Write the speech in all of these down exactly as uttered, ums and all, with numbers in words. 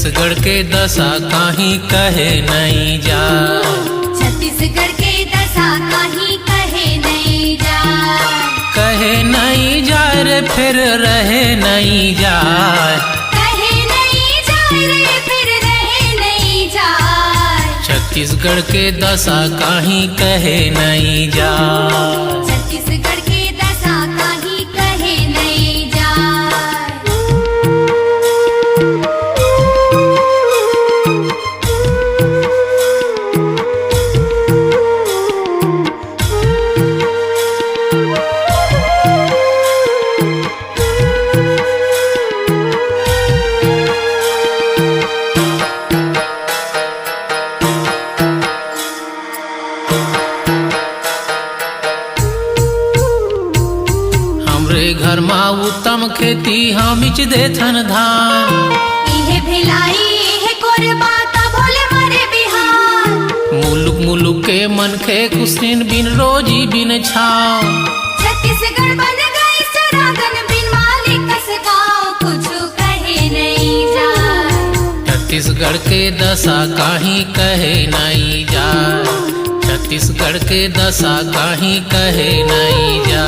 छत्तीसगढ़ के दशा काहीं कहे नइ जा। छत्तीसगढ़ के दशा काहीं कहे नइ जा। कहे नइ जा रे, फेर रहे नइ जा। कहे नइ जा रे, फेर रहे नइ जा। छत्तीसगढ़ के दशा काहीं कहे नइ जा। छत्तीसगढ़ के दशा काहीं कहे नइ जा। हमरे घर मा उत्तम खेती, हमीच देथन धान। इहे भिलाई, इहे कोरबा, त भोले मरे बिहान। मुलुक मुलुक के मनखे, कुछ दिन बिन रोजी बिन छाँव। छत्तीसगढ़ बन गइस चरागन, बिन मालिक कस गाँव, कुछु कहे नइ जा। छत्तीसगढ़ के दशा काहीं कहे नइ जा। छत्तीसगढ़ के दशा काहीं कहे नइ जा।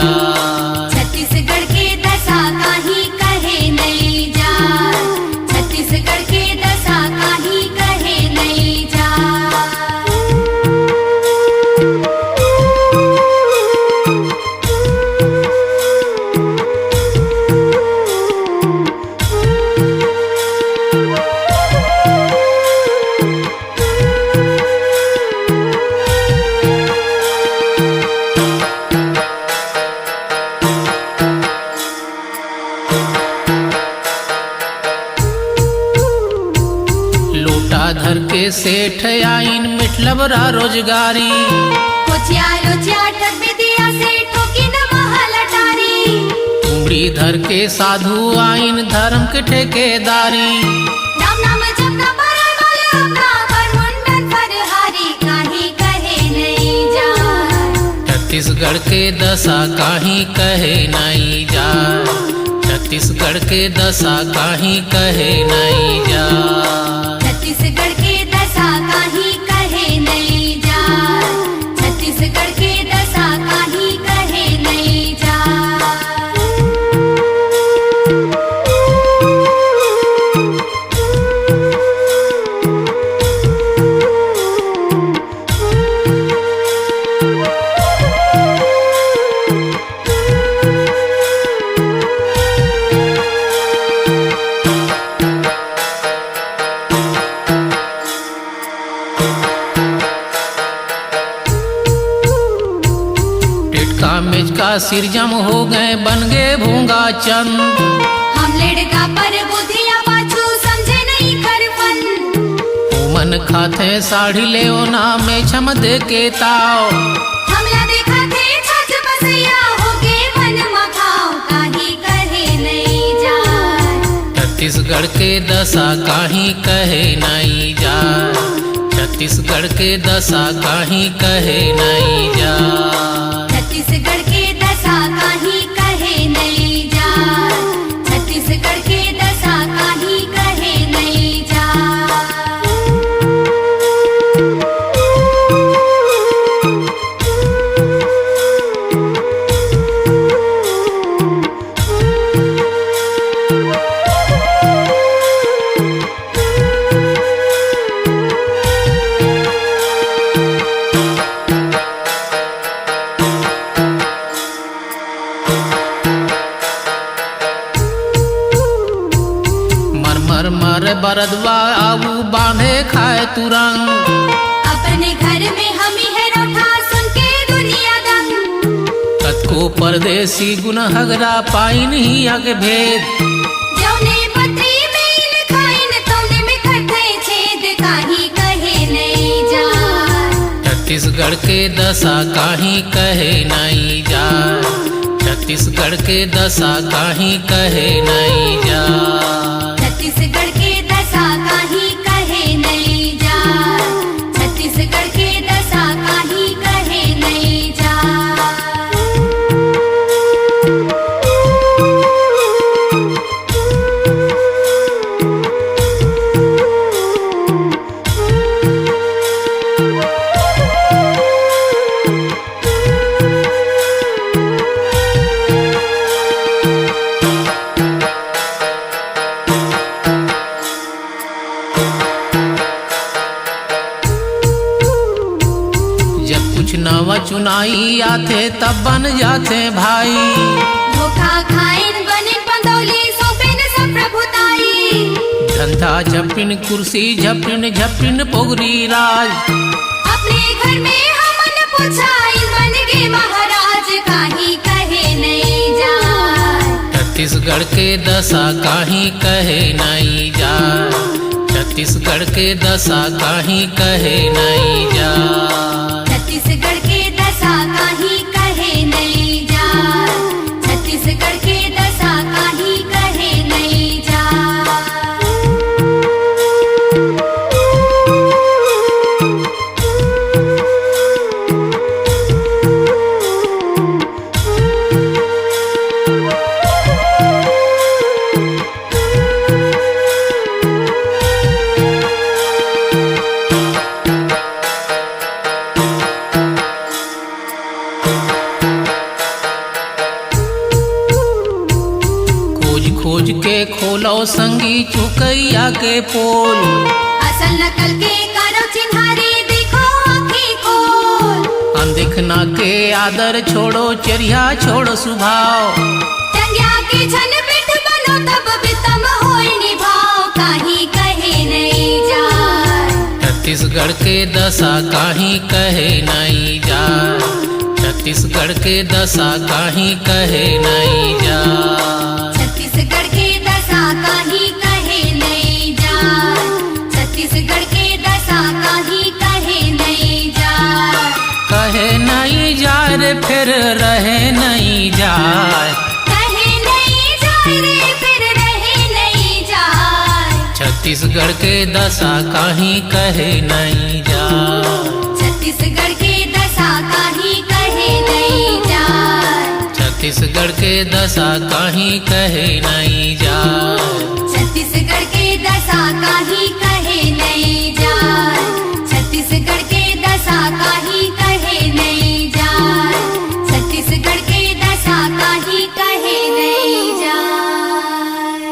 छत्तीसगढ़ के दशा काहीं कहे नइ जा। छत्तीसगढ़ के दशा काहीं कहे नइ जा। लोटा धर के सेठ आइन, मिटलबरा रोजगारी। कोचिया लोचिया ठग बिदिया से ठोकिन महल अटारी। तुमड़ी धर के साधु आइन, धर्म के ठेकेदारी। राम नाम जपना परल वाले अपना, पर मुंडन फरहारी, काहीं कहे नइ जा। छत्तीसगढ़ के दशा काहीं कहे नइ जा। छत्तीसगढ़ के दशा काहीं कहे नइ जा। छत्तीसगढ़ के दशा काहीं कहे नइ जा। छत्तीसगढ़ के दशा काहीं कहे नइ जा। टेटका मेचका सिरजम हो गए, बन गए भोंगा चंद। हम लेड़का पर बुधिया पाछू, समझे नइ खरपन। ओमन खाथे साड़ी ले ओना, मेछम दे के ताव। हमला देखाथे छाछ बसैया, होगे मन मखाव, काहीं कहे नइ जा। छत्तीसगढ़ के दशा काहीं कहे नइ जा। छत्तीसगढ़ के दशा काहीं कहे नइ जा। छत्तीसगढ़ के दशा काहीं कहे नइ जा। छत्तीसगढ़ के दशा काहीं कहे नइ जा। मर मर मर बरदवा आऊ बांधे खाए तुरंग। अपने घर में हमी है रोठा सुन के दुनिया दंग। कतको परदेसी गुनहगरा पाइन हिया के भेद। जौने पतरी में इन खाइन तौने में खरथे छेद, काहीं कहे नइ जा। छत्तीसगढ़ के दशा काहीं कहे नइ जा। छत्तीसगढ़ के दशा काहीं कहे नइ जा। छत्तीसगढ़ के दशा काहीं कहे नइ जा। छत्तीसगढ़ के दशा काहीं कहे नइ जा। नाई आथे तब बन जाथे भाई। धोखा खाइन बनिन पंदौली, सौंपिन सब प्रभुताई। धंधा झपिन, कुर्सी झपिन, झपिन पोगरी राज। अपने घर में हमन पुछाइन, बन गे महाराज, काहीं कहे नइ जाय। छत्तीसगढ़ के दशा काहीं कहे नइ जाय। छत्तीसगढ़ के दशा काहीं कहे नइ जाय। छत्तीसगढ़ के दशा काहीं कहे नइ जाय। छत्तीसगढ़ के दशा काहीं कहे नइ जाय। खोज खोज के खोलव संगी चुकइया के पोल। असल नकल के करव चिन्हारी, देखव आँखी खोल। अनदेख ना के आदर छोड़व, चरिहा छोड़व सुभाव। टंगिया के झन पीठ बनव, तब बितम होय निभाव, काहीं कहे नइ जाय। छत्तीसगढ़ के दशा काहीं कहे नइ जाय। छत्तीसगढ़ के दशा काहीं कहे नइ जाय। छत्तीसगढ़ के दशा काहीं कहे नइ जाय। छत्तीसगढ़ के दशा काहीं कहे नइ जाय। कहे नइ जाय रे, फेर रहे नइ जाय। कहे नइ जाय रे, फेर रहे नइ जाय। छत्तीसगढ़ के दशा काहीं कहे नइ जाय। छत्तीसगढ़ के दशा काहीं कहे नइ जाय। छत्तीसगढ़ के दशा काहीं कहे नइ जाय। छत्तीसगढ़ के दशा काहीं कहे नइ जाय। छत्तीसगढ़ के दशा काहीं कहे नइ जाय। छत्तीसगढ़ के दशा काहीं कहे नइ जाय।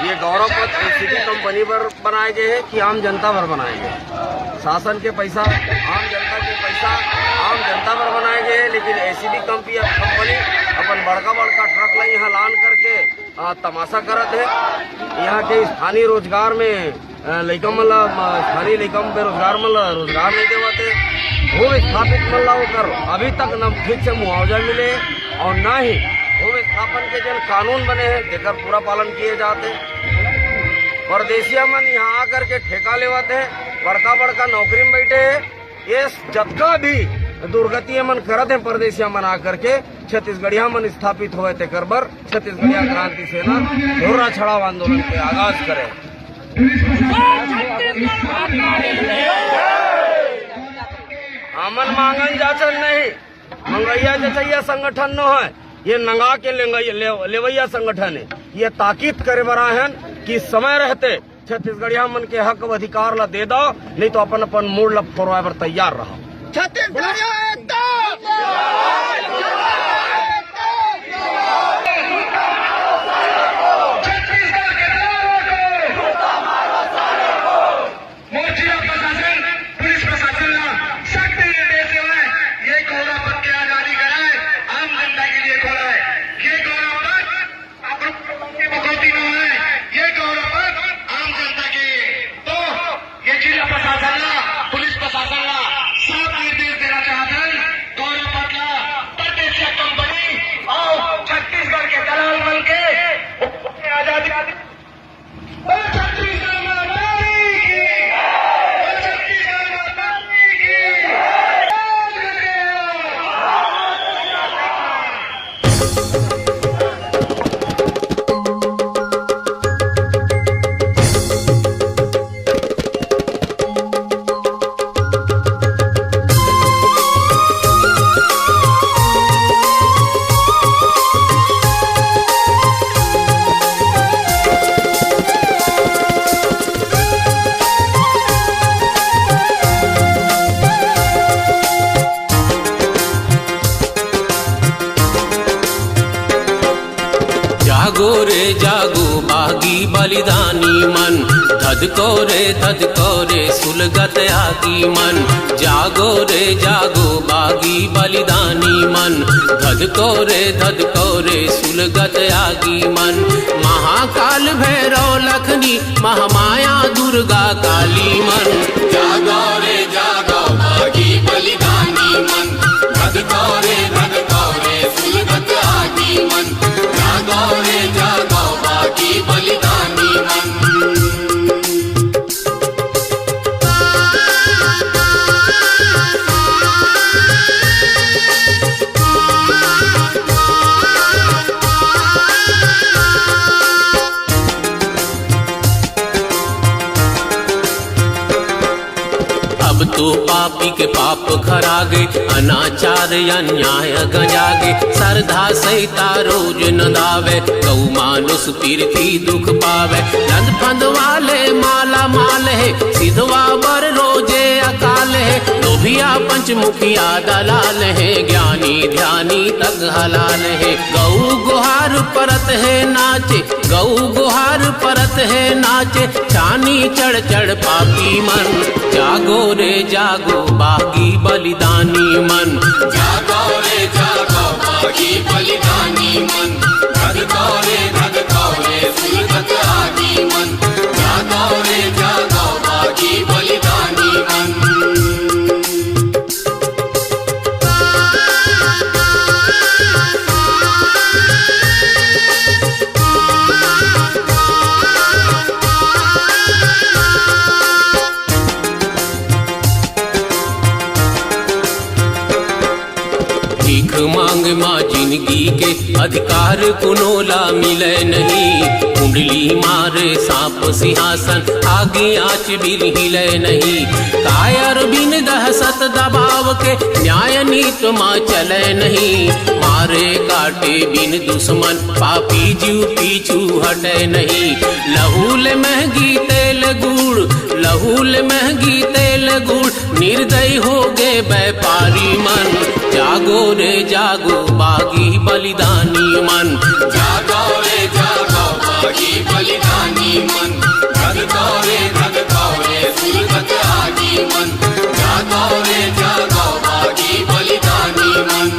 ये गौरव पथ एसीबी कंपनी बर बनाए गए हे कि आम जनता बर बनाए गए हे? शासन के पैसा, आम जनता के पैसा, आम जनता बर बनाए गए हे, लेकिन एसीबी कंपनी, कंपनी अपन बड़का बड़का ट्रक ला यहाँ लान करके, आ, तमाशा करत हे। यहाँ के स्थानीय रोजगार में अ, लइका मन ला, म, स्थानीय लइका मन, बेरोजगार मन ला रोजगार नइ देवत हे। भू विस्थापित मन ला ओकर अभी तक न ठीक से मुआवजा मिले हे अउ न ही भू विस्थापन के जेन कानून बने हे, तेकर पूरा पालन किए जात हे। परदेसिया मन यहाँ आकर के ठेका लेवत हे, बड़का बड़का नौकरी में बइठे हे। ये जतका भी दुर्गति ये मन करत हे, परदेसिया मन आकर के, छत्तीसगढ़िया मन स्थापित होवय, तेकर बर छत्तीसगढ़िया क्रांति सेना धुर्रा छड़ाव आंदोलन के आगाज करे। हमन मांगन जाचन नहीं, मंगइया जचइया संगठन नो हे, ये नंगा के लेंगई-, ले-, लेवइया संगठन हे। ये ताकीद करे बर आए हन कि समय रहते छत्तीसगढ़िया मन के हक अउ अधिकार ला दे दव, नहीं तो अपन अपन मूड़ ला फोरवाए बर तैयार रहा। छत्तीसगढ़िया एकता! छत्तीसगढ़ के दलालों को! मोर्चा प्रशासन, पुलिस प्रशासन ला सख्त निर्देश देवय, ये गौरव पथ के आजादी कराए, आम जनता के लिए खोलाए। ये गौरव पथ आप लोग के बकौती ना है, ये गौरव पथ आम जनता के। तो ये जिला प्रशासन ला, पुलिस प्रशासन ला साफ निर्देश देना चाहत हन, गौरव पथ ला परदेसिया कंपनी अउ छत्तीसगढ़ के दलाल मन के आजादी जागो रे जागो बागी बलिदानी मन, धधको रे धधको रे सुलगत आगी मन, जागो रे जागो बागी बलिदानी मन। धधको रे धधको रे सुलगत आगी मन, महाकाल भैरव लखनी महामाया दुर्गा काली मन। जागो रे जागो बागी बलिदानी मन, धधको रे धधको रे सुलगत आगी मन। जागो रे जागो बागी बलिदानी मन। अब तो पापी के पाप खरागे, अनाचार अन्याय गजागे। सरधा सहिता रोज नंदावे, गौ मानुष पीरथी दुख पावे। लंद फंद वाले माला माल हे, सिधवा बर रोजे अकाल हे। लोभिया पंचमुखिया दलाल हे, ज्ञानी ध्यानी तक हलाल हे। गौ गुहार परत हे नाचे, गौ गुहार परत हे नाचे, छानी चढ़ चढ़ पापी मन। जागो रे जागो बागी बलिदानी मन। जागो रे जागो बागी बलिदानी मन। धधको रे धधको रे सुलगत आगी मन। जागो रे जागो बागी बलिदानी मन। भीख मांग मा जिंदगी के अधिकार कोनो ला मिले नहीं। कुंडली मारे सांप सिंहासन, आगी आंच बिन हिले नहीं। कायर बिन दहशत दबाव के, न्याय नीत मा चले नहीं। मारे काटे बिन दुश्मन, पापी जीव पीछू हटे नहीं। लहू ले महंगी तेल गुड़, लहू ले महंगी तेल गुड़, निर्दयी हो गे व्यापारी मन। जागो रे जागो बागी बलिदानी मन। जागो रे जागो बागी बलिदानी मन। धधको रे धधको रे सुलगत आगी मन। जागो रे जागो बागी बलिदानी मन।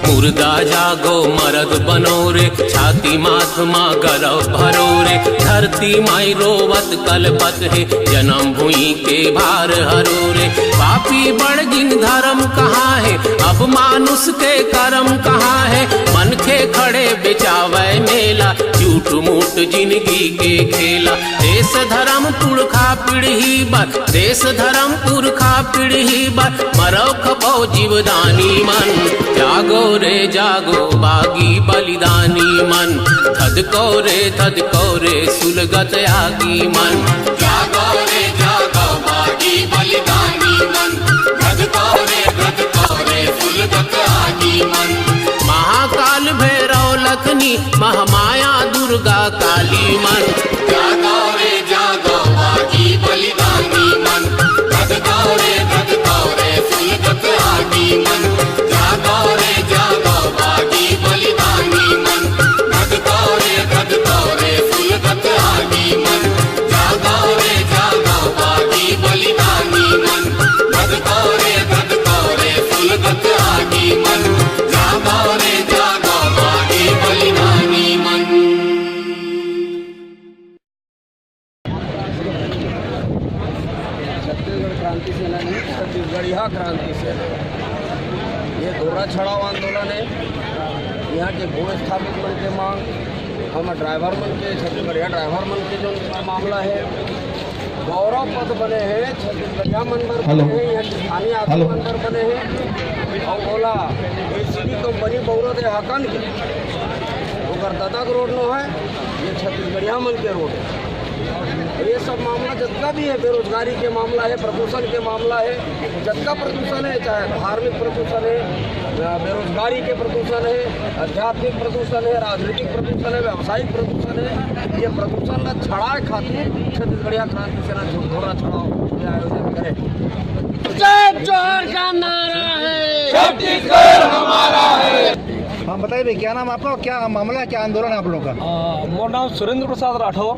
मुर्दा जागो मरद बनो रे, छाती माथ मा गरव भरो रे। धरती माई रोवत कलपत हे, जन्म भूमि के भार हरो रे। पापी बड़ गिन धर्म कहाँ हे, अब मानुष के करम कहाँ हे। मनखे खड़े बेचावै मेला, झूठ मूठ जिंदगी के खेला। देश धर्म पुरखा पीढ़ी बर, देश धर्म पुरखा पीढ़ी बर, मरौ खपौ जीवदानी मन। जागो रे जागो बागी बलिदानी मन। धधको रे धधको रे सुलगत आगी मन। जागो रे जागो बागी बलिदानी मन। धधको रे धधको रे सुलगत आगी मन। महाकाल भैरव लखनी महामाया दुर्गा काली मन। जागो रे जागो बागी बलिदानी मन। धधको रे धधको रे सुलगत आगी मन। जागो रे जागो बागी बलिदानी मन। धधको रे धधको रे सुलगत आगी मन। जागो रे जागो बागी बलिदानी मन। धधको रे धधको रे सुलगत आगी मन। जागो रे जागो बागी बलिदानी मन। छत्तीसगढ़ क्रांति सेना नहीं, छत्तीसगढ़िया क्रांति सेना। ये धुर्रा छड़ाव आंदोलन हे। यहाँ के भू स्थापित मन के मांग, हम ड्राइवर मन के, छत्तीसगढ़िया ड्राइवर मन के जो मामला हे, गौरव पथ बने हे, छत्तीसगढ़िया मन बर हेलो। बने हे, यहाँ के स्थानीय आदमी हेलो। मन बर बने हे। अउ ओला जेसीबी कंपनी बउरत हे हकन के, ओकर ददा के रोड नो हे, ये छत्तीसगढ़िया मन के रोड हे। ये सब मामला जतका भी है, बेरोजगारी के मामला है, प्रदूषण के मामला है, जतका प्रदूषण है, चाहे धार्मिक प्रदूषण है, अ, बेरोजगारी के प्रदूषण है, आध्यात्मिक प्रदूषण है, राजनीतिक प्रदूषण है, व्यावसायिक प्रदूषण है, ये प्रदूषण ला छड़ाए खातिर छत्तीसगढ़िया क्रांति सेना झुंझुनू छड़ाओ ये आयोजन करे। जय जोहार का नारा है। छत्तीसगढ़ हमारा है। हाँ, बताइए भाई, क्या नाम आपका और क्या मामला है, क्या आंदोलन है आप लोगों का? अ, मोर नाम सुरेंद्र प्रसाद राठौर,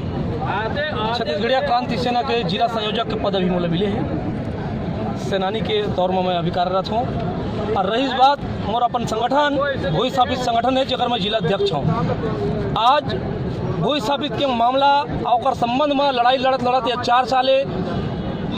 छत्तीसगढ़िया क्रांति सेना के जिला संयोजक के पद अभी मोला मिले हे। सेनानी के तौर में मैं अभी कार्यरत हूँ। और रही बात मोर अपन संगठन, भोई स्थापित संगठन है, जेकर मैं जिला अध्यक्ष हूँ। आज भोई स्थापित के मामला और ओकर संबंध में लड़ाई लड़त लड़त ये चार साले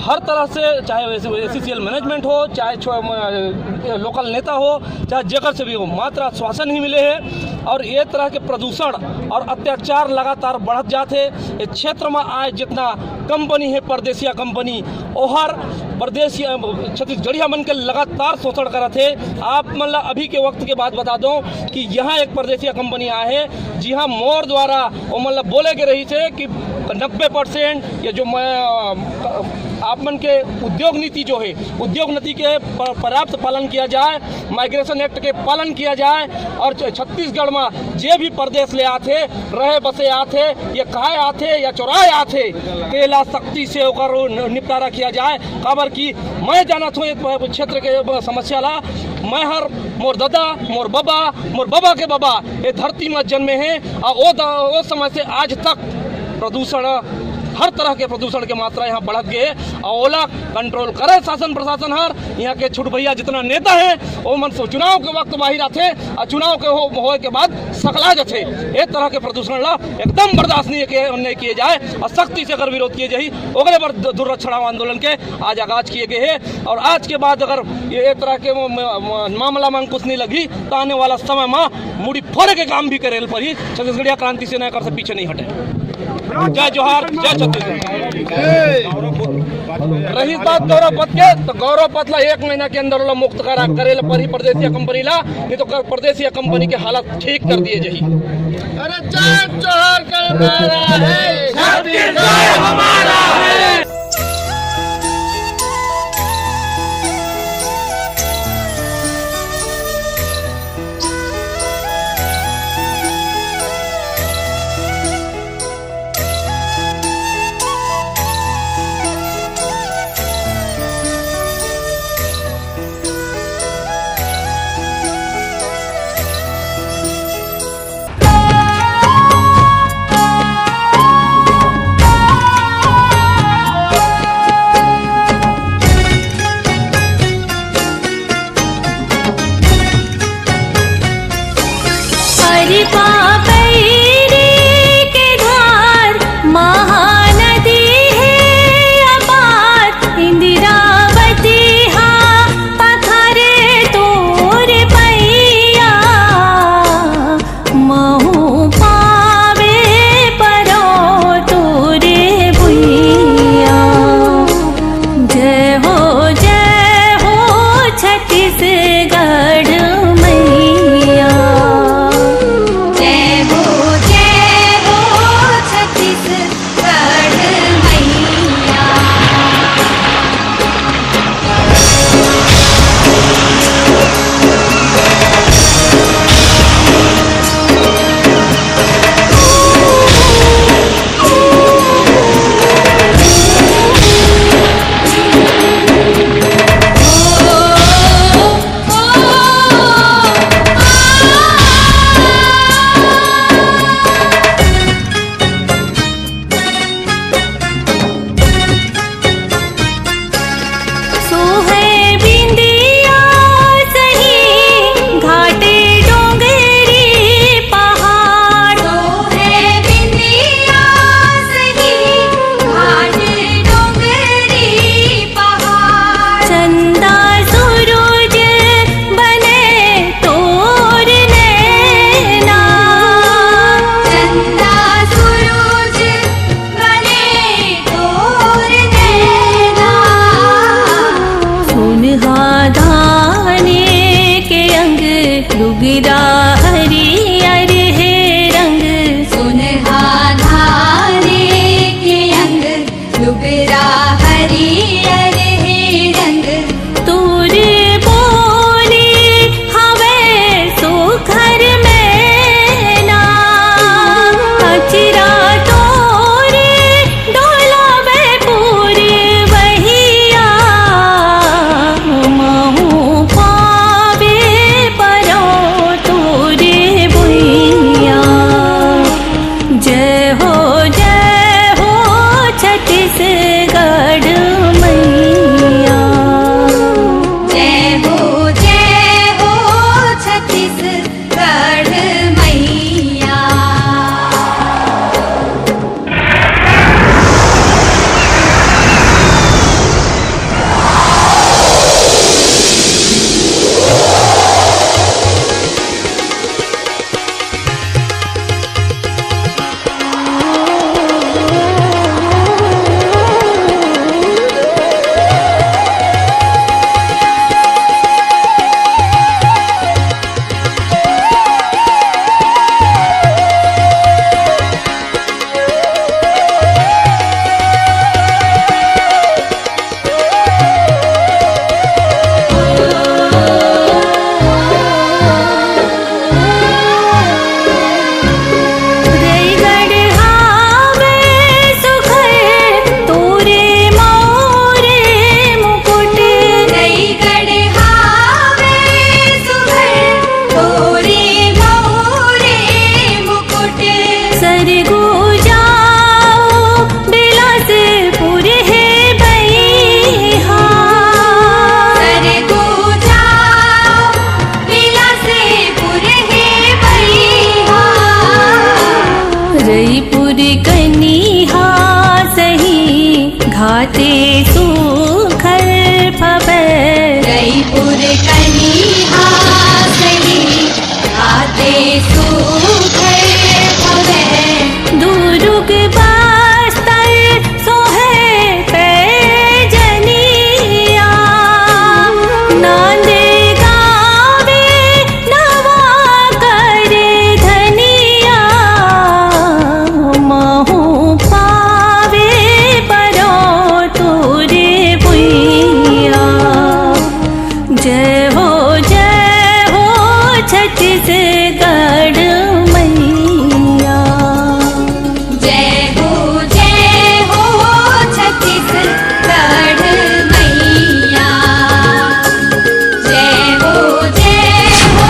हर तरह से, चाहे एसीसीएल मैनेजमेंट हो, चाहे छो-, म-, लोकल नेता हो, चाहे जेकर से भी हो, मात्र आश्वासन ही मिले हे। और ये तरह के प्रदूषण और अत्याचार लगातार बढ़त जात हे। ये क्षेत्र में आए जितना कंपनी है, परदेसिया कंपनी, ओहर परदेसिया, छत्तीसगढ़िया मन के लगातार शोषण करत हे। आप मन ला अभी के वक्त के बात बता दो कि यहाँ एक परदेसिया कंपनी आए हे, जी हाँ, मोर द्वारा ओमन ला बोले के रही थे कि नब्बे परसेंट ये जो मैं, अ, आप मन के उद्योग नीति जो है, उद्योग नीति के प-, पर्याप्त पालन किया जाए, माइग्रेशन एक्ट के पालन किया जाए और छ-, छत्तीसगढ़ में जे भी परदेश ले आथे, रहे बसे आथे, ये खाए आथे या चोराए आथे, तेला सख्ती से ओकर न-, निपटारा किया जाए। काबर कि मैं जानत हूँ ये प-, क्षेत्र के ब-, समस्या ला। मैं हर मोर ददा, मोर बबा, मोर बबा के बबा ये धरती में जन्मे हैं और वो द-, वो समय से आज तक प्रदूषण, हर तरह के प्रदूषण के मात्रा यहाँ बढ़त गए हे और ओला कंट्रोल करे शासन प्रशासन हर। यहाँ के छोट भैया जितना नेता है, वो मन से चुनाव के वक्त बाहिर आथे और चुनाव के हो, होए के बाद सकला जाथे। ये तरह के प्रदूषण ला एकदम बर्दाश्त नहीं किए, नहीं किए जाए और सख्ती से अगर विरोध किए जाही, ओकरे बर दु-, दुर्रा छड़ाओ आंदोलन के आज आगाज किए गए हे। और आज के बाद अगर ये, ये तरह के म-, म-, मामला में अंकुश नहीं लगी, तो आने वाला समय में मुड़ी फोड़े के काम भी करे ल पड़ी। छत्तीसगढ़िया क्रांति सेना एकर से पीछे नहीं हटे। जय जोहार, जय छत्तीसगढ़। रही बात गौरव पथ के, तो गौरव पथ ला एक महीना के अंदर ओला मुक्त करा, करे ल पड़ी परदेसिया कंपनी ला, नहीं तो कर-, परदेसिया कंपनी के हालत ठीक कर दिए जाही। अरे जय जोहार का नारा है, छत्तीसगढ़ हमारा है। अरे पापैरी के धार महानदी हे अपार, इंदिरावती हा पथर तोर पैया, महू पावे परो तोरे भुइया। जय हो, जय हो छत्तीसगढ़ मैया। जय हो, जय हो छत्तीसगढ़ मैया। सोहै बिंदिया सही घाट डोंगरी पहाड़। सोहै बिंदिया सही घाट डोंगरी पहाड़। चंदा सूरज बने तोर नैना। चंदा सूरज बने तोर नैना। सुनहा धाने के अंग, लुगरा हरियर हे रंग। सुनहा धाने के सुर कनिहा सही आते सुभय भवे। दुरुग बस्तर सोहे पैजनिया, नांद गावे नवा कर धनिया, महू पावे परो तोरे भुइया। जय हो, जय हो छत्तीसगढ़ मैया। जय हो, जय हो छत्तीसगढ़ मैया। जय हो, जय हो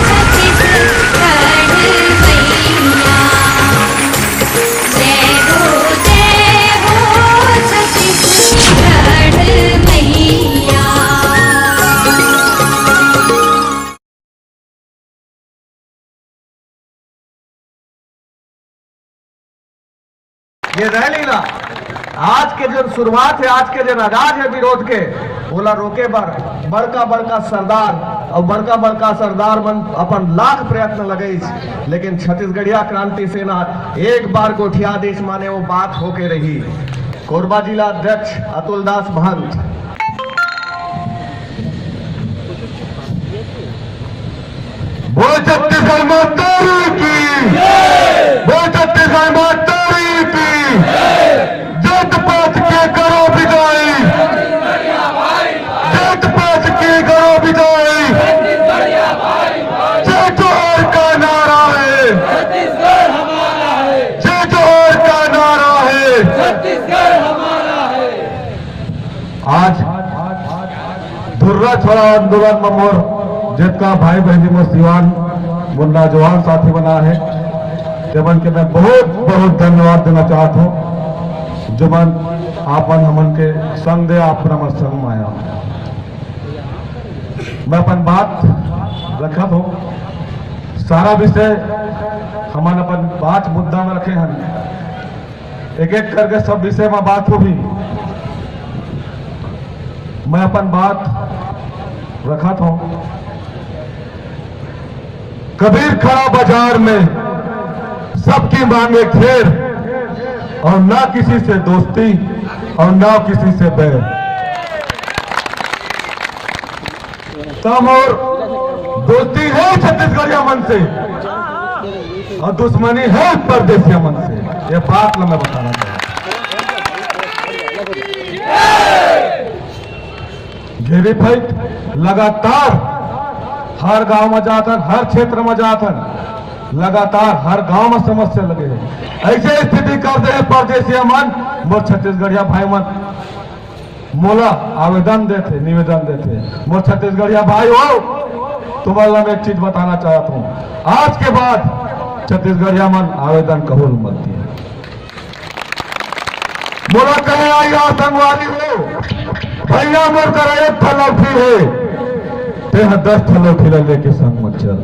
छत्तीसगढ़ मैया। जय हो, जय हो छत्तीसगढ़ मैया। ये रैली ला आज के जो शुरुआत हे, आज के जो आगाज हे विरोध के, ओला रोके बर बड़का बड़का सरदार अउ बड़का बड़का सरदार मन अपन लाख प्रयत्न लगइस, लेकिन छत्तीसगढ़िया क्रांति सेना एक बार गोठिया दिस, माने वो बात होके रही। कोरबा जिला अध्यक्ष अतुल दास महंत। बोल छत्तीसगढ़ माता की, बोल छत्तीसगढ़ माता की। जात पात के करो विदाई, जात पात के करो विदाई। जय जोहार का नारा है, जय जोहार का नारा है। आज धुर्रा छोड़ा आंदोलन में मोर जितना भाई बहनी मोर सिवान, मोर नौजवान साथी मन हे, तेमन के मैं बहुत बहुत धन्यवाद देना चाहत हूँ, जो मन आपन हमन के संग दे, आपन हमर संग में आया। मैं अपन बात रखत हूँ, सारा विषय हमन अपन पांच मुद्दा में रखे हन। एक एक करके सब विषय में बात होही। मैं अपन बात रखत हूँ। कबीर खड़ा बाजार में, सबकी मांगे खैर, और ना किसी से दोस्ती और ना किसी से बैर। त मोर दोस्ती हे छत्तीसगढ़िया मन से, अउ दुश्मनी हे परदेसिया मन से। ये बात ल मैं बताना चाहत हूँ। वेरीफाई लगातार हर गांव में जात हन, हर क्षेत्र में जात हन, लगातार हर गांव में समस्या लगे हे। अइसे स्थिति कर दे हे परदेसिया मन, मोर छत्तीसगढ़िया भाई मन, मोला आवेदन देथे, निवेदन देथे, मोर छत्तीसगढ़िया भाई हो, तुम्हर ला मैं एक चीज बताना चाहत हूँ, आज के बाद छत्तीसगढ़िया मन आवेदन कहूँ ल मत दिया। मोला कहे आइया संगवारी हो, भइया मोर करा एक ठन लौठी हे, तेंह दस ठन लौठी ला लेके संग म चल।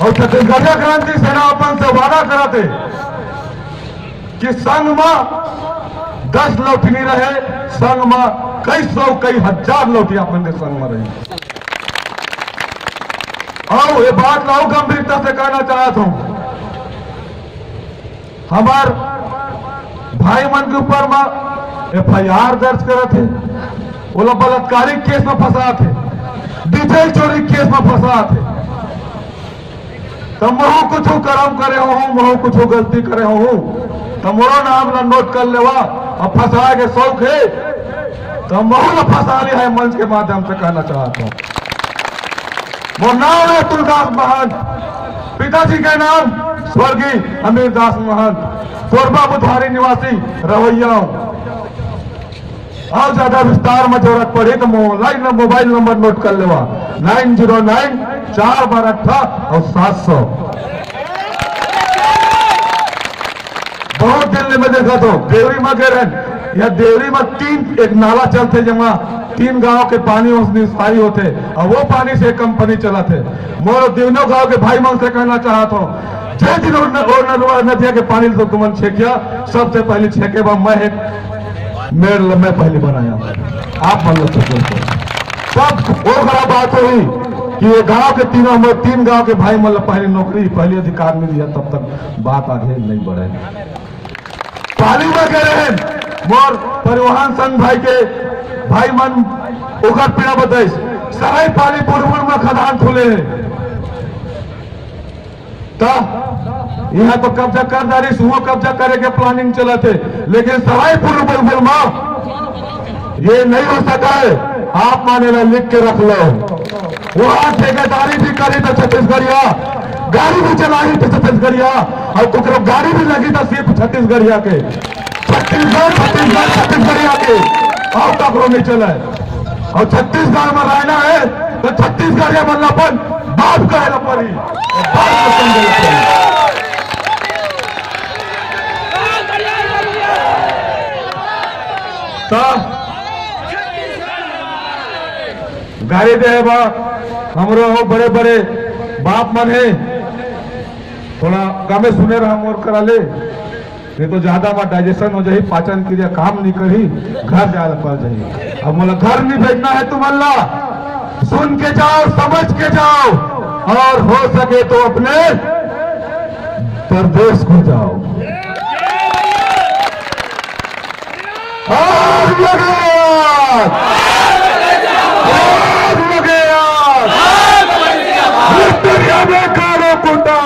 अउ छत्तीसगढ़िया क्रांति सेना अपन से वादा करत हे कि संग म दस लौठी नइ रहे, संग म कई सौ, कई हजार लौठी अपन के संग म रही। अउ ये बात ला अउ गंभीरता से कहना चाहत हूँ, हमर भाई मन के ऊपर म एफ आई आर दर्ज करत हे, ओला बलात्कारिक केस म फंसात हे, डीजल चोरी केस म फंसात हे। त महू कुछु करम करे होहूँ, महू कुछु गलती करे होहूँ, त मोरो नाम ला नोट कर लेवा। अब फंसाए के शौक हे, त महू ला फंसा ले हे, मंच के माध्यम से कहना चाहत हूँ। मोर नाम हे तुलदास महंत, पिताजी के नाम स्वर्गीय अमीर दास महंत, कोरबा बुधवारी निवासी रहवैया हूँ। अउ ज्यादा विस्तार में जरूरत पड़ही त मोबाइल न-, मोबाइल नंबर नोट कर लेवा, नाइन जीरो नाइन, चार बारह अट्ठा अउ सात सौ। बहुत दिन ले मैं देखत हूँ, देवरी म गे रहेन, या देवरी म तीन, एक नाला चलथे, जेमा तीन गांव के पानी ओस निस्तारी होथे, अउ वो पानी से कंपनी चलत हे। मोर दिवनो गांव के भाई मन से कहना चाहत हूँ, जे दिन ओर न-, ओर नलवा नदिया के पानी ल तुमन छेकिया, सबसे पहली छेके बर मैं हे। मेड़ ल मैं पहली बनाया, आप मन ल छत्तीसगढ़। तब वो बड़ा बात होही कि ये गांव के तीनों में, तीन गांव के भाई मन ल पहली नौकरी, पहली अधिकार मिल जाए, तब तक बात आगे नहीं बढ़े। पाली में गए रहे, मोर परिवहन संघ भाई के भाई मन ओकर पीड़ा बताइस। सराय पाली पुरपुर में खदान खुले हे। त इहाँ तो कब्जा कर डारिस, उहाँ कब्जा करे के प्लानिंग चलत हे, लेकिन सराय पुरपुर में ये नहीं हो सका है। आप मन एला लिख के रख लो। वहाँ ठेकेदारी भी करी तो छत्तीसगढ़िया, गाड़ी भी चलाही तो छत्तीसगढ़िया, और कुकरो गाड़ी भी लगी तो सिर्फ छत्तीसगढ़िया के। छत्तीसगढ़, छत्तीसगढ़, छत्तीसगढ़िया के, और ककरो नहीं चले। और छत्तीसगढ़ में रहना है तो छत्तीसगढ़िया मन ल अपन बाप कहे ला पड़ी, बाप को समझे ला पड़ी। तो गाड़ी दे बा, हमरो हो बड़े बड़े बाप मन हे, थोड़ा कमे सुने रहा मोर करा ले, नहीं तो ज्यादा बार डाइजेशन हो जाही, पाचन क्रिया काम नहीं करही, घर जाए ला पड़ जाही। अब मोला घर नहीं भेजना है तुमन ला, सुन के जाओ, समझ के जाओ, और हो सके तो अपने प्रदेश को जाओ। आग लगे आग! आग लगे आग! विक्टोरिया में कालो कुंडा!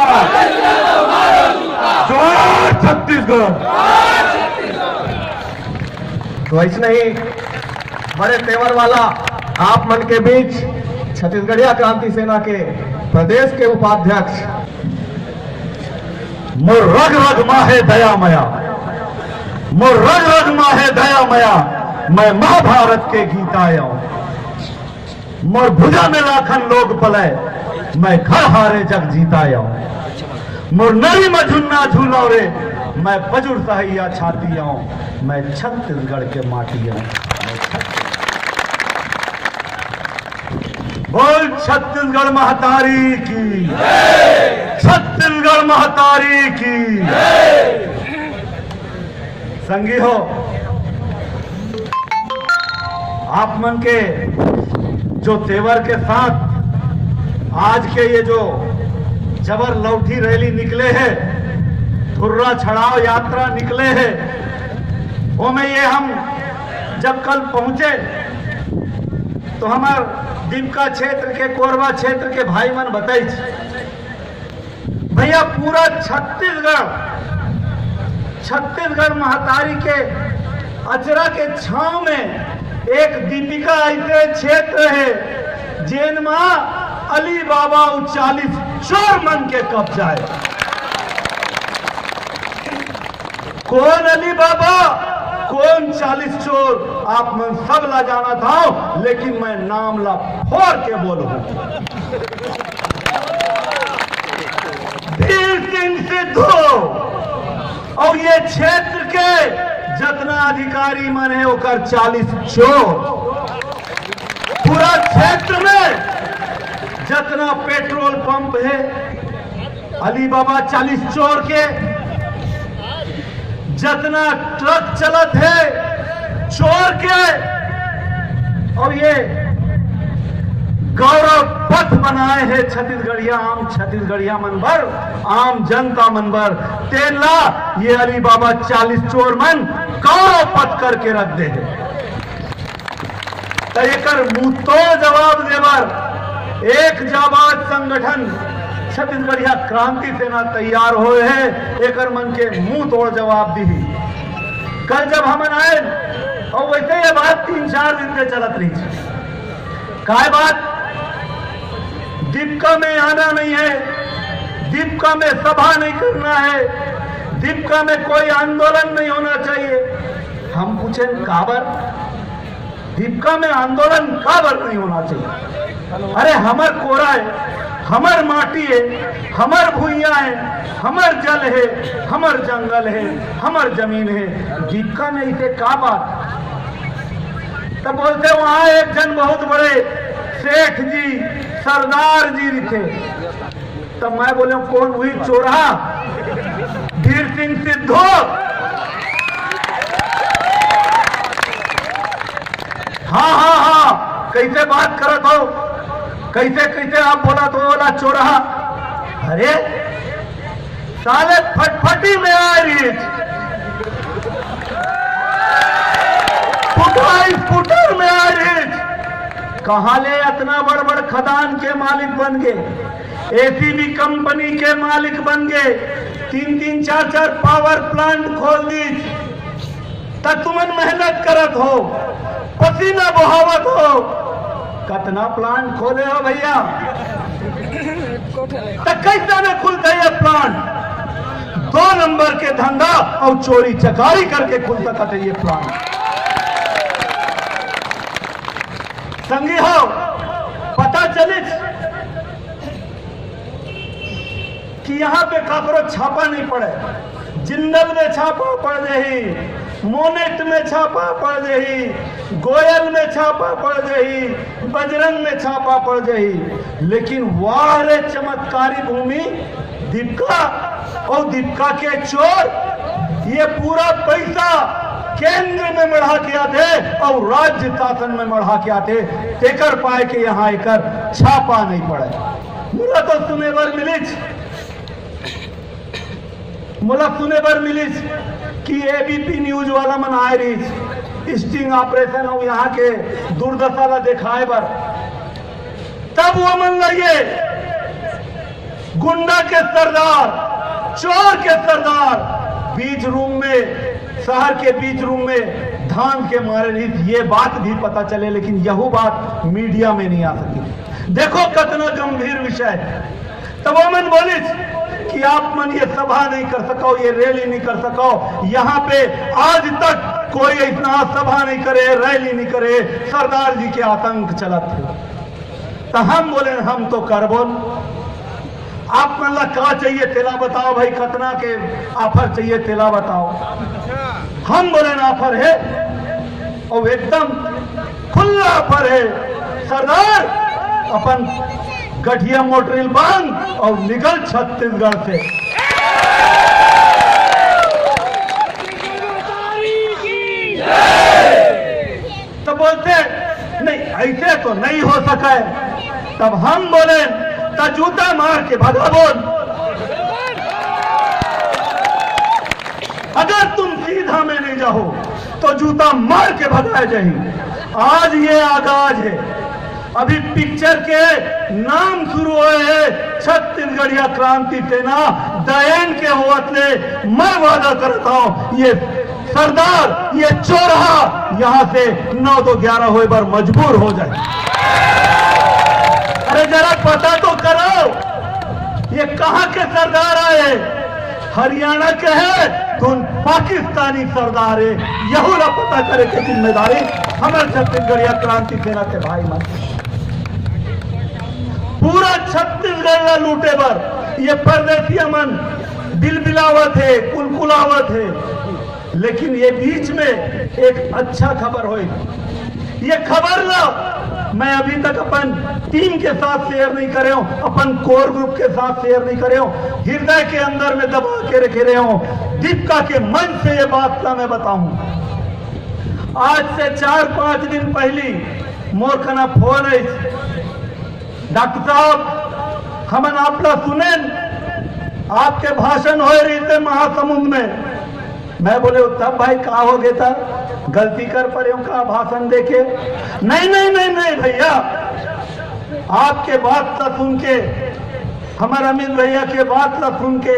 जोहार छत्तीसगढ़। तो ऐसने ही बड़े तेवर वाला आप मन के बीच छत्तीसगढ़िया क्रांति सेना के प्रदेश के उपाध्यक्ष, मोर रग रग मा हे दया मया, मोर रग रग मा हे दया मया, मैं महाभारत के गीता आयो। मोर भुजा में लाखन लोग पलय, मैं घर हारे जग जीता आयो। मोर नरी म झुन्ना झूलो रे, मैं पजुर सहैया छाती आऊं, मैं छत्तीसगढ़ के माटी आऊं। बोल छत्तीसगढ़ महतारी की, छत्तीसगढ़ महतारी की। संगी हो, आप मन के जो तेवर के साथ आज के ये जो जबर लौठी रैली निकले हे, धुर्रा छड़ाव यात्रा निकले हे, ओमे ये हम जब कल पहुंचे तो हमर दीपका क्षेत्र के, कोरबा क्षेत्र के भाई मन बताइस, भैया, पूरा छत्तीसगढ़, छत्तीसगढ़ महतारी के अचरा के छांव में एक दीपिका ऐसे क्षेत्र हे, जेन मा अली बाबा अउ चालीस चोर मन के कब्जा हे। कोन अली बाबा, कोन चालीस चोर, आप मन सब ला जानत हव, लेकिन मैं नाम ला फोर के बोलहूं। बीर सिंह सिद्धू अउ ये क्षेत्र के जतना अधिकारी मन हे, ओकर चालीस चोर। पूरा क्षेत्र में जतना पेट्रोल पंप हे, अली बाबा चालीस चोर के, जतना ट्रक चलत हे चोर के, अउ ये गौरव पथ बनाए हे छत्तीसगढ़िया, आम छत्तीसगढ़िया मन बर, आम जनता मन बर, तेन ला ये अली बाबा चालीस चोर मन गौरव पथ करके रख दे हे। त एकर मुंहतोड़ जवाब देबर एक जाबाज संगठन छत्तीसगढ़िया क्रांति सेना तैयार होए हे, एकर मन के मुंहतोड़ जवाब दिही। कल जब हमन आए, अउ वैसे ये बात तीन चार दिन से चलत रही, काय बात, दीपका में आना नहीं है, दीपका में सभा नहीं करना है, दीपका में कोई आंदोलन नहीं होना चाहिए। हम पूछेन, काबर? दीपका में आंदोलन काबर नहीं होना चाहिए? अरे, हमर कोरा हे, हमर माटी हे, हमर भुइयां हे, हमर जल हे, हमर जंगल हे, हमर जमीन हे, दीपका में इसे का बात? तब बोलते, वहां एक जन बहुत बड़े सेठ जी, सरदार जी रहिथे। तब मैं बोले, कोन? वही चोरहा बीर सिंह सिद्धू। हाँ, हाँ, हाँ, कैसे बात करत हो, कैसे, कैसे आप बोलत हो, ओला चोरहा। अरे साले, फटफटी में आ रही, फुटवाई स्कूटर में आ रही। कहाँ ले इतना बड़ बड़ खदान के मालिक बन गए, एसीबी कंपनी के मालिक बन गए, तीन तीन चार चार पावर प्लांट खोल दी। त तुमन मेहनत करत हो, पसीना बहावत हो, कतना प्लांट खोले हो भैया? त कैसे में खुलते ये प्लांट? दो नंबर के धंधा और चोरी चकारी करके खुल सकत है ये प्लांट। संगी हो, पता चलिस कि यहाँ पे काकरो छापा नहीं पड़े। जिंदल में छापा पड़ जाही, मोनेट में छापा पड़ जाही, गोयल में छापा पड़ जाही, बजरंग में छापा पड़ जाही, लेकिन वाह रे चमत्कारी भूमि दीपका, और दीपका के चोर, ये पूरा पैसा केंद्र में मढ़ा के आथे और राज्य शासन में मढ़ा के आथे, तेकर पाए के यहाँ एकर छापा नहीं पड़े। मोला तो सुने बर मिलिस, मोला सुने बर मिलिस कि एबीपी न्यूज वाला मन आए रहिस, स्टिंग ऑपरेशन अउ यहाँ के दुर्दशा ला देखाए बर। तब वो मन लगे गुंडा के सरदार, चोर के सरदार बीच रूम में, शहर के बीच रूम में धान के मारे रहिस, ये बात भी पता चले, लेकिन यहू बात मीडिया में नहीं आ सकी। देखो कितना गंभीर विषय है। तब वो मन बोलिस कि आप मन ये सभा नहीं कर सको, ये रैली नहीं कर सको। यहाँ पे आज तक कोई इतना सभा नहीं करे, रैली नहीं करे, सरदार जी के आतंक चलत है। तो हम बोले, हम तो करबो न। आप मन ला का चाहिए तेला बताओ भाई, कतना के ऑफर चाहिए तेला बताओ। हम बोले ना, ऑफर है, और एकदम खुला ऑफर है सरदार, अपन गठिया मोटरिल बांध और निकल छत्तीसगढ़ से। तो बोलते, नहीं, ऐसे तो नहीं हो सका है। तब हम बोले, तो जूता मार के भगाबो न। अगर तुम सीधा में नहीं जाओ तो जूता मार के भगाए जाही। आज ये आगाज है, अभी पिक्चर के नाम शुरू होए है छत्तीसगढ़िया क्रांति सेना। दयन के होवत ले मैं वादा करता हूँ, ये सरदार, ये चोरहा यहाँ से नौ दो ग्यारह होए बर मजबूर हो जाए। अरे जरा पता तो करो, ये कहाँ के सरदार आए? हरियाणा के है, कौन पाकिस्तानी सरदार है, यहू ला पता करे के जिम्मेदारी हमर छत्तीसगढ़िया क्रांति सेना के भाई मन। पूरा छत्तीसगढ़ ला लूटे बर ये परदेसिया मन बिलबिलावत है, कुलकुलावत है। लेकिन ये बीच में एक अच्छा खबर होई। ये खबर ला मैं अभी तक अपन टीम के साथ शेयर नहीं करे हूँ, अपन कोर ग्रुप के साथ शेयर नहीं करे हूँ, हृदय के अंदर में दबा के रखे रहे हूँ। दीपका के मंच से ये बात ला मैं बताऊं। आज से चार पांच दिन पहली मोर कना फोन है, डॉक्टर साहब, हमन आप ला सुनेन, आपके भाषण होए रहिथे महासमुंद में। मैं बोले, तब भाई का हो गया था, गलती कर परे हूँ का भाषण देके? नहीं, नहीं, नहीं, नहीं भैया, आपके बात ला सुन के, हमर अमित भैया के बात ला सुन के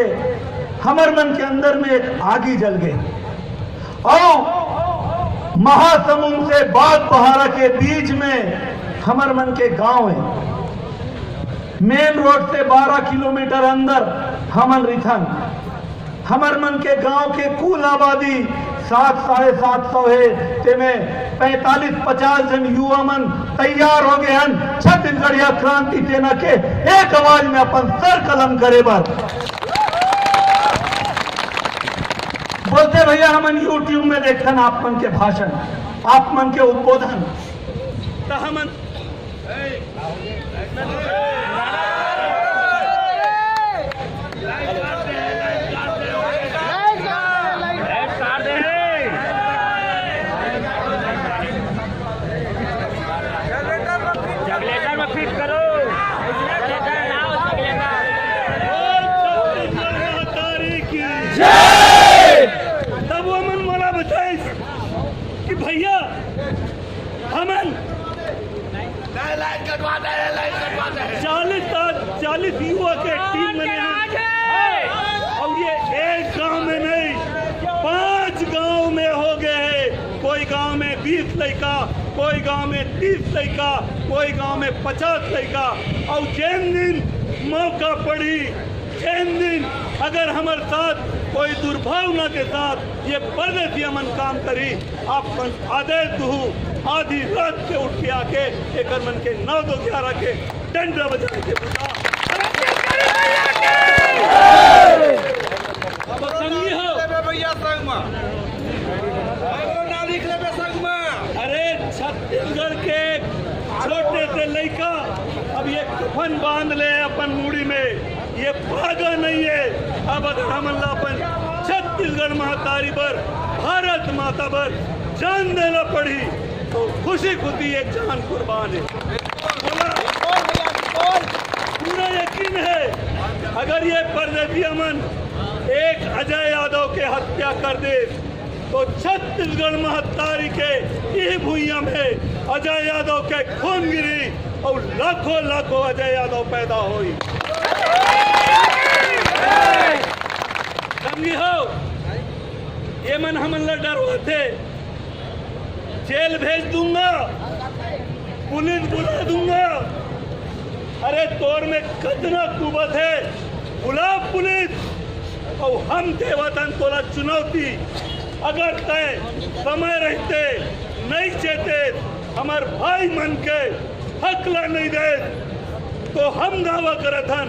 हमर मन के अंदर में एक आगी जल गई। और महासमुंद से बागबहारा के बीच में हमर मन के गांव है। मेन रोड से बारह किलोमीटर अंदर हमन रिथन। हमर मन के गांव के कुल आबादी सात, साढ़े सात सौ है, तेमे पैंतालीस पचास जन युवा मन तैयार हो गए हन छत्तीसगढ़िया क्रांति सेना के एक आवाज में अपन सर कलम करे बर। बोलते, भैया, हमन YouTube में देखथन आप मन के भाषण, आप मन के उद्बोधन, त हमन चालीस, चालीस युवा के टीम बने हैं। और ये एक गांव में नहीं, पांच गांव में हो गए हैं। कोई गांव में बीस लइका, कोई गांव में तीस लइका, कोई गांव में पचास लइका। और जेन दिन मौका पड़ी, जेन दिन अगर हमर साथ कोई दुर्भावना के साथ ये परदेसिया मन काम करी, आप मन आदेश दुहू, आधी रात के उठ के आके एकर मन के नौ दो ग्यारह के डंडा बजाए के बता। अब संगी हो। लेबे भैया संग मा। हमरो नाम लिख लेबे संग मा। अरे छत्तीसगढ़ के छोटे से लइका अब ये कफन बांध ले अपन मुड़ी में, ये भागा नहीं है। अब अगर हमन ला अपन छत्तीसगढ़ महतारी बर, भारत माता बर जान देना पड़ी तो खुशी खुशी ये जान कुर्बान है। बोला, पूरा यकीन है अगर ये परदेसिया मन एक अजय यादव के हत्या कर दे तो छत्तीसगढ़ महतारी के इही भुइयां में अजय यादव के खून गिरी और लाखों लाखों अजय यादव पैदा होई। संगी हो, ये मन हमन ला डरवाथे, जेल भेज दूंगा, पुलिस बुला दूंगा। अरे तोर में कतना कुबत है, बुला पुलिस। और हम देवतन तोला चुनौती, अगर तय समय रहते नहीं चेते हमर भाई मन के हक ला नहीं दे तो हम दावा करत हन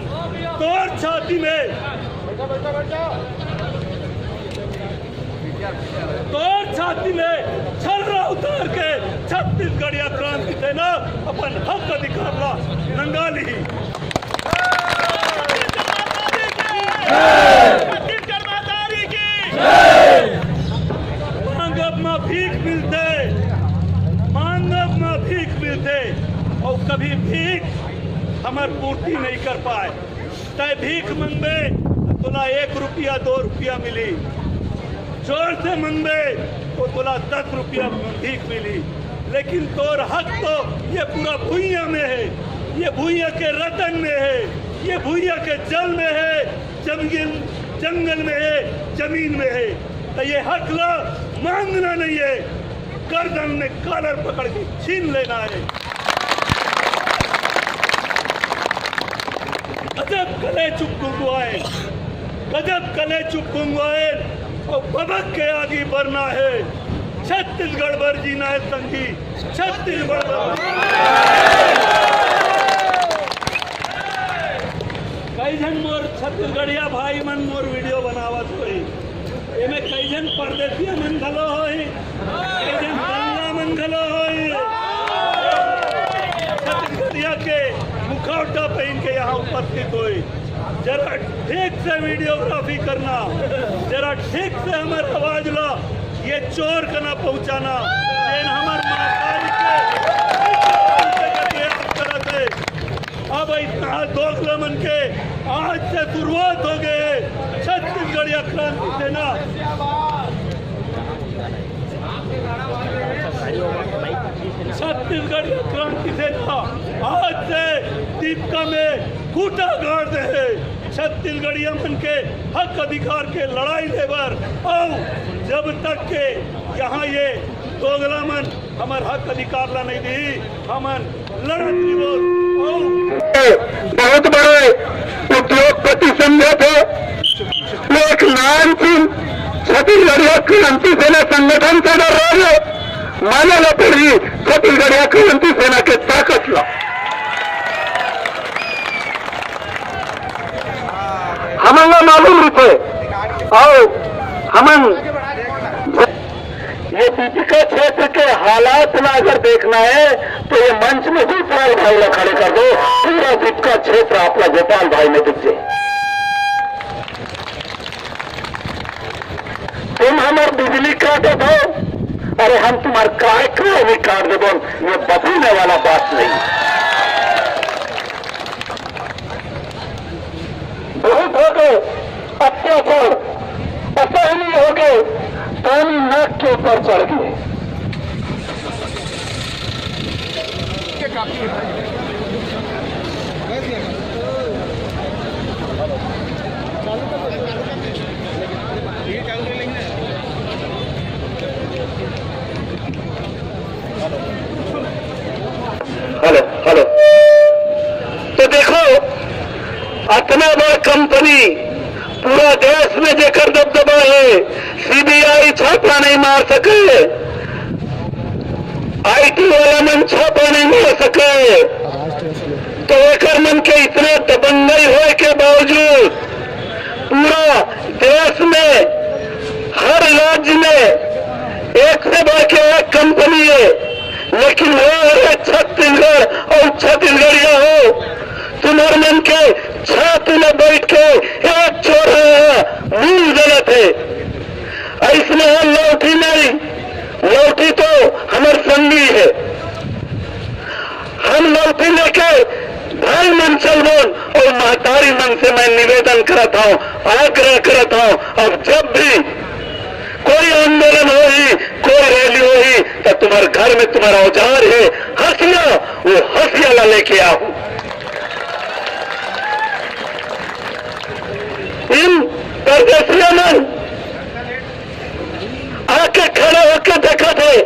तोर छाती में तोर छाती में छर्रा उतार के छत्तीसगढ़िया क्रांति सेना अपन हक अधिकार ला नंगा लिही। छत्तीसगढ़ महतारी की। मांगब मा भीख मिलथे, मांगब मा भीख मिलथे, और कभी भीख हमर पूर्ति नहीं कर पाए। तय भीख मंगबे, तोला एक रुपया, दो रुपया मिली। जोर से मंगबे, तो तोला दस रुपया भीख मिली। लेकिन तोर हक तो ये पूरा भुइयां में है, ये भुइयां के रतन में है, ये भुइयां के जल में है, जंगल, जंगल में है, जमीन में है। तो ये हक ला मांगना नहीं है, गर्दन में कॉलर पकड़ के छीन लेना है। गजब कलेचुप गुंगवाए, गजब कलेचुप गुंगवाए, और भभक के आगे बढ़ना है। छत्तीसगढ़ बर जीना है संगी, छत्तीसगढ़ बर। कई झन मोर छत्तीसगढ़िया भाई मन मोर वीडियो बनावत होही, एमे कई झन परदेसिया मन घलो होही, कई झन दल्ला मन घलो होही। छत्तीसगढ़िया के मुखौटा पहन के यहाँ उपस्थित होही। जरा ठीक से वीडियोग्राफी करना, जरा ठीक से हमर आवाज ला ये चोर कना पहुंचाना, जेन हमर महतारी के करत हे। अब इतना दोगला मन के आज से शुरुआत हो गए छत्तीसगढ़िया क्रांति सेना। छत्तीसगढ़िया क्रांति सेना आज से दीपका में खूंटा गाड़ दे हे। छत्तीसगढ़िया मन के हक अधिकार के लड़ाई लेबर, और जब तक के यहाँ ये दोगला मन हमर हक अधिकार ला नहीं दी, हमन लड़त रिबो। और बहुत बड़े उद्योगपति समझे थे, वो एक नाम की छत्तीसगढ़िया क्रांति सेना संगठन से डर रहे हो। माने ला पड़ी छत्तीसगढ़िया क्रांति सेना के ताकत ला। हमन ला मालूम रहिथे, और हमन ये दीपिका क्षेत्र के हालात ला अगर देखना है तो ये मंच में गोपाल भाई ला खड़े कर दो, पूरा दीपिका क्षेत्र आप ला गोपाल भाई में दिख जाए। तुम हमर बिजली काटत हो, अरे हम तुम्हार काय काय भी काट देबो, ये बदलने वाला बात नहीं। बहुत हो गए अत्याचार, असहनीय हो गए, पानी नाक के ऊपर चढ़ गए। Hello, hello. तो देखो, अतना बड़ कंपनी, पूरा देश में जेकर दबदबा हे, सीबीआई छापा नहीं मार सके, आईटी वाला मन छापा नहीं मार सके, तो एकर मन के इतना दबंगई होए के बावजूद पूरा देश में हर राज्य में एक से बढ़ के एक कंपनी हे, लेकिन वो हे छत्तीसगढ़। और छत्तीसगढ़िया हो, तुम्हर मन के छाती में बैठ के एक छोरा हे, मिल गलत हे। इसमें हम लौटी नहीं, लौटी तो हमर संगी हे। हम लौटी लेके भाई मन चलबोन और महतारी मन से मैं निवेदन करत हूँ, आग्रह करत हूँ, अब जब भी कोई आंदोलन होही, कोई रैली होही, तो तुम्हर घर में तुम्हर औजार हे हंसिया, वो हंसिया ला लेके आहू। इन परदेसिया मन आके खड़ा होके देखत हे,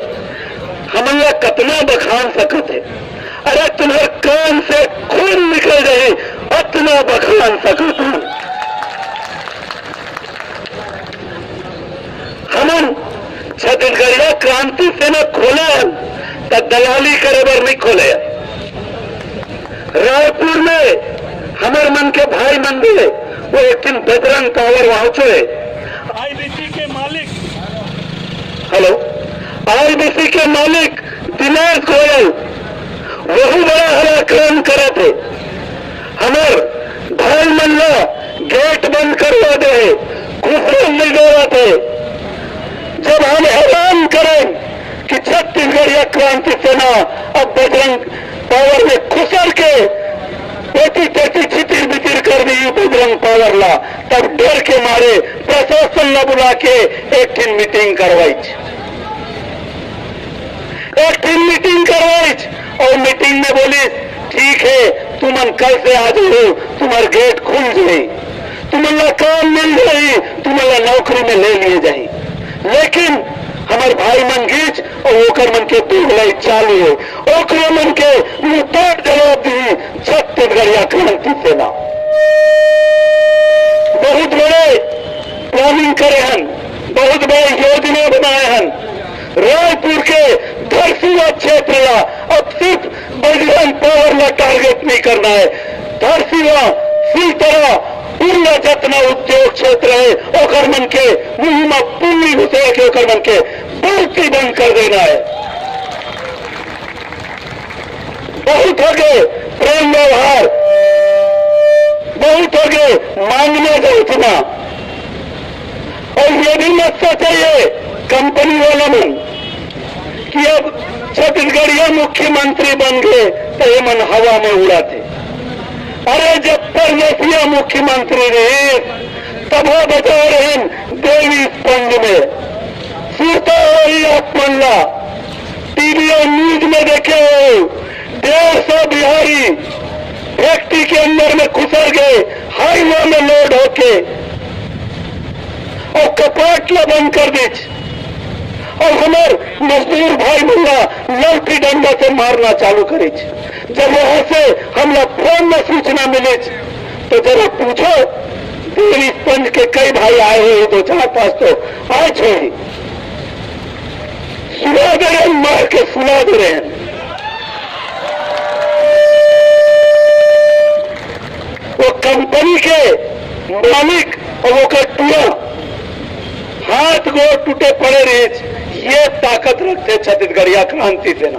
हमन ला कतना बखान सकत हे। अरे तुम्हर कान से खून निकल जाही, अतना बखान सकत हन। हमन छत्तीसगढ़िया क्रांति सेना खोले हन, त दलाली करे बर नहीं खोले हन। रायपुर में हमर मन के भाई मन दे, वो एक दिन बजरंग पावर वहां से आईबीसी के मालिक, हेलो, आईबीसी के मालिक दिनेश गोयल, वहू बड़ा हलाकान करत हे। हमर भाई मन ला गेट बंद करवा दे हे, घुसरे नहीं देवत हे। जब हम ऐलान करें कि छत्तीसगढ़िया क्रांति सेना अब बजरंग पावर में खुसर के एती तेती छितिर बितिर कर दी बजरंग पावर ला, तब डर के मारे प्रशासन ला बुला के एक ठिन मीटिंग करवाई। एक ठिन मीटिंग करवाई और मीटिंग में बोली, "ठीक है, तुमन कल से आ जाओ, तुम्हार गेट खुल जाए, तुमन ला काम मिल जाए, तुमन ला नौकरी में ले लिए जाए।" लेकिन हमारे भाई मन गीच और ओकर मन के दोगलाई चालू है, ओकरे मन के मुंहतोड़ जवाब दी छत्तीसगढ़िया क्रांति सेना। बहुत बड़े प्लानिंग करे हन, बहुत बड़े योजना बनाए हन। रायपुर के धरसीवा क्षेत्र ला अब सिर्फ बजरंग पावर ला टारगेट नहीं करना है। धरसीवा, सिलतरा, उरला जतना उद्योग क्षेत्र है, ओकर मन के मुंह में पुन्नी घुसे के ओकर मन के बोलती बंद कर देना है। बहुत हो गए प्रेम व्यवहार, बहुत हो गए मांगना जांचना। और ये भी मत सोचिए कंपनी वाला मन कि अब छत्तीसगढ़िया मुख्यमंत्री बन गए तो ये मन हवा में उड़ाते। अरे, जब परदेसिया मुख्यमंत्री रहे, तब वो बता रहे हैं देवी स्पंज में सुरता हो रही आप मन ला। टीवी और न्यूज में देखे हो, डेढ़ सौ बिहारी फैक्ट्री के अंदर में घुसर गए, हाईवे में लोड होके, और कपाट ला बंद कर दीच, और हमार मजदूर भाई मन ला लौठी डंडा से मारना चालू करीच। जब वहां से हमला फोन में सूचना मिलीच, तो जरा पूछो, देवी स्पंज के कई भाई आए हुए, दो चार पांच तो आए थे, सुला दे रहे हैं, मार के सुला दे रहे हैं। वो कंपनी के मालिक और ओकर टूरा हाथ गोड़ टूटे पड़े रहिस, ये ताकत रखथे छत्तीसगढ़िया क्रांति सेना।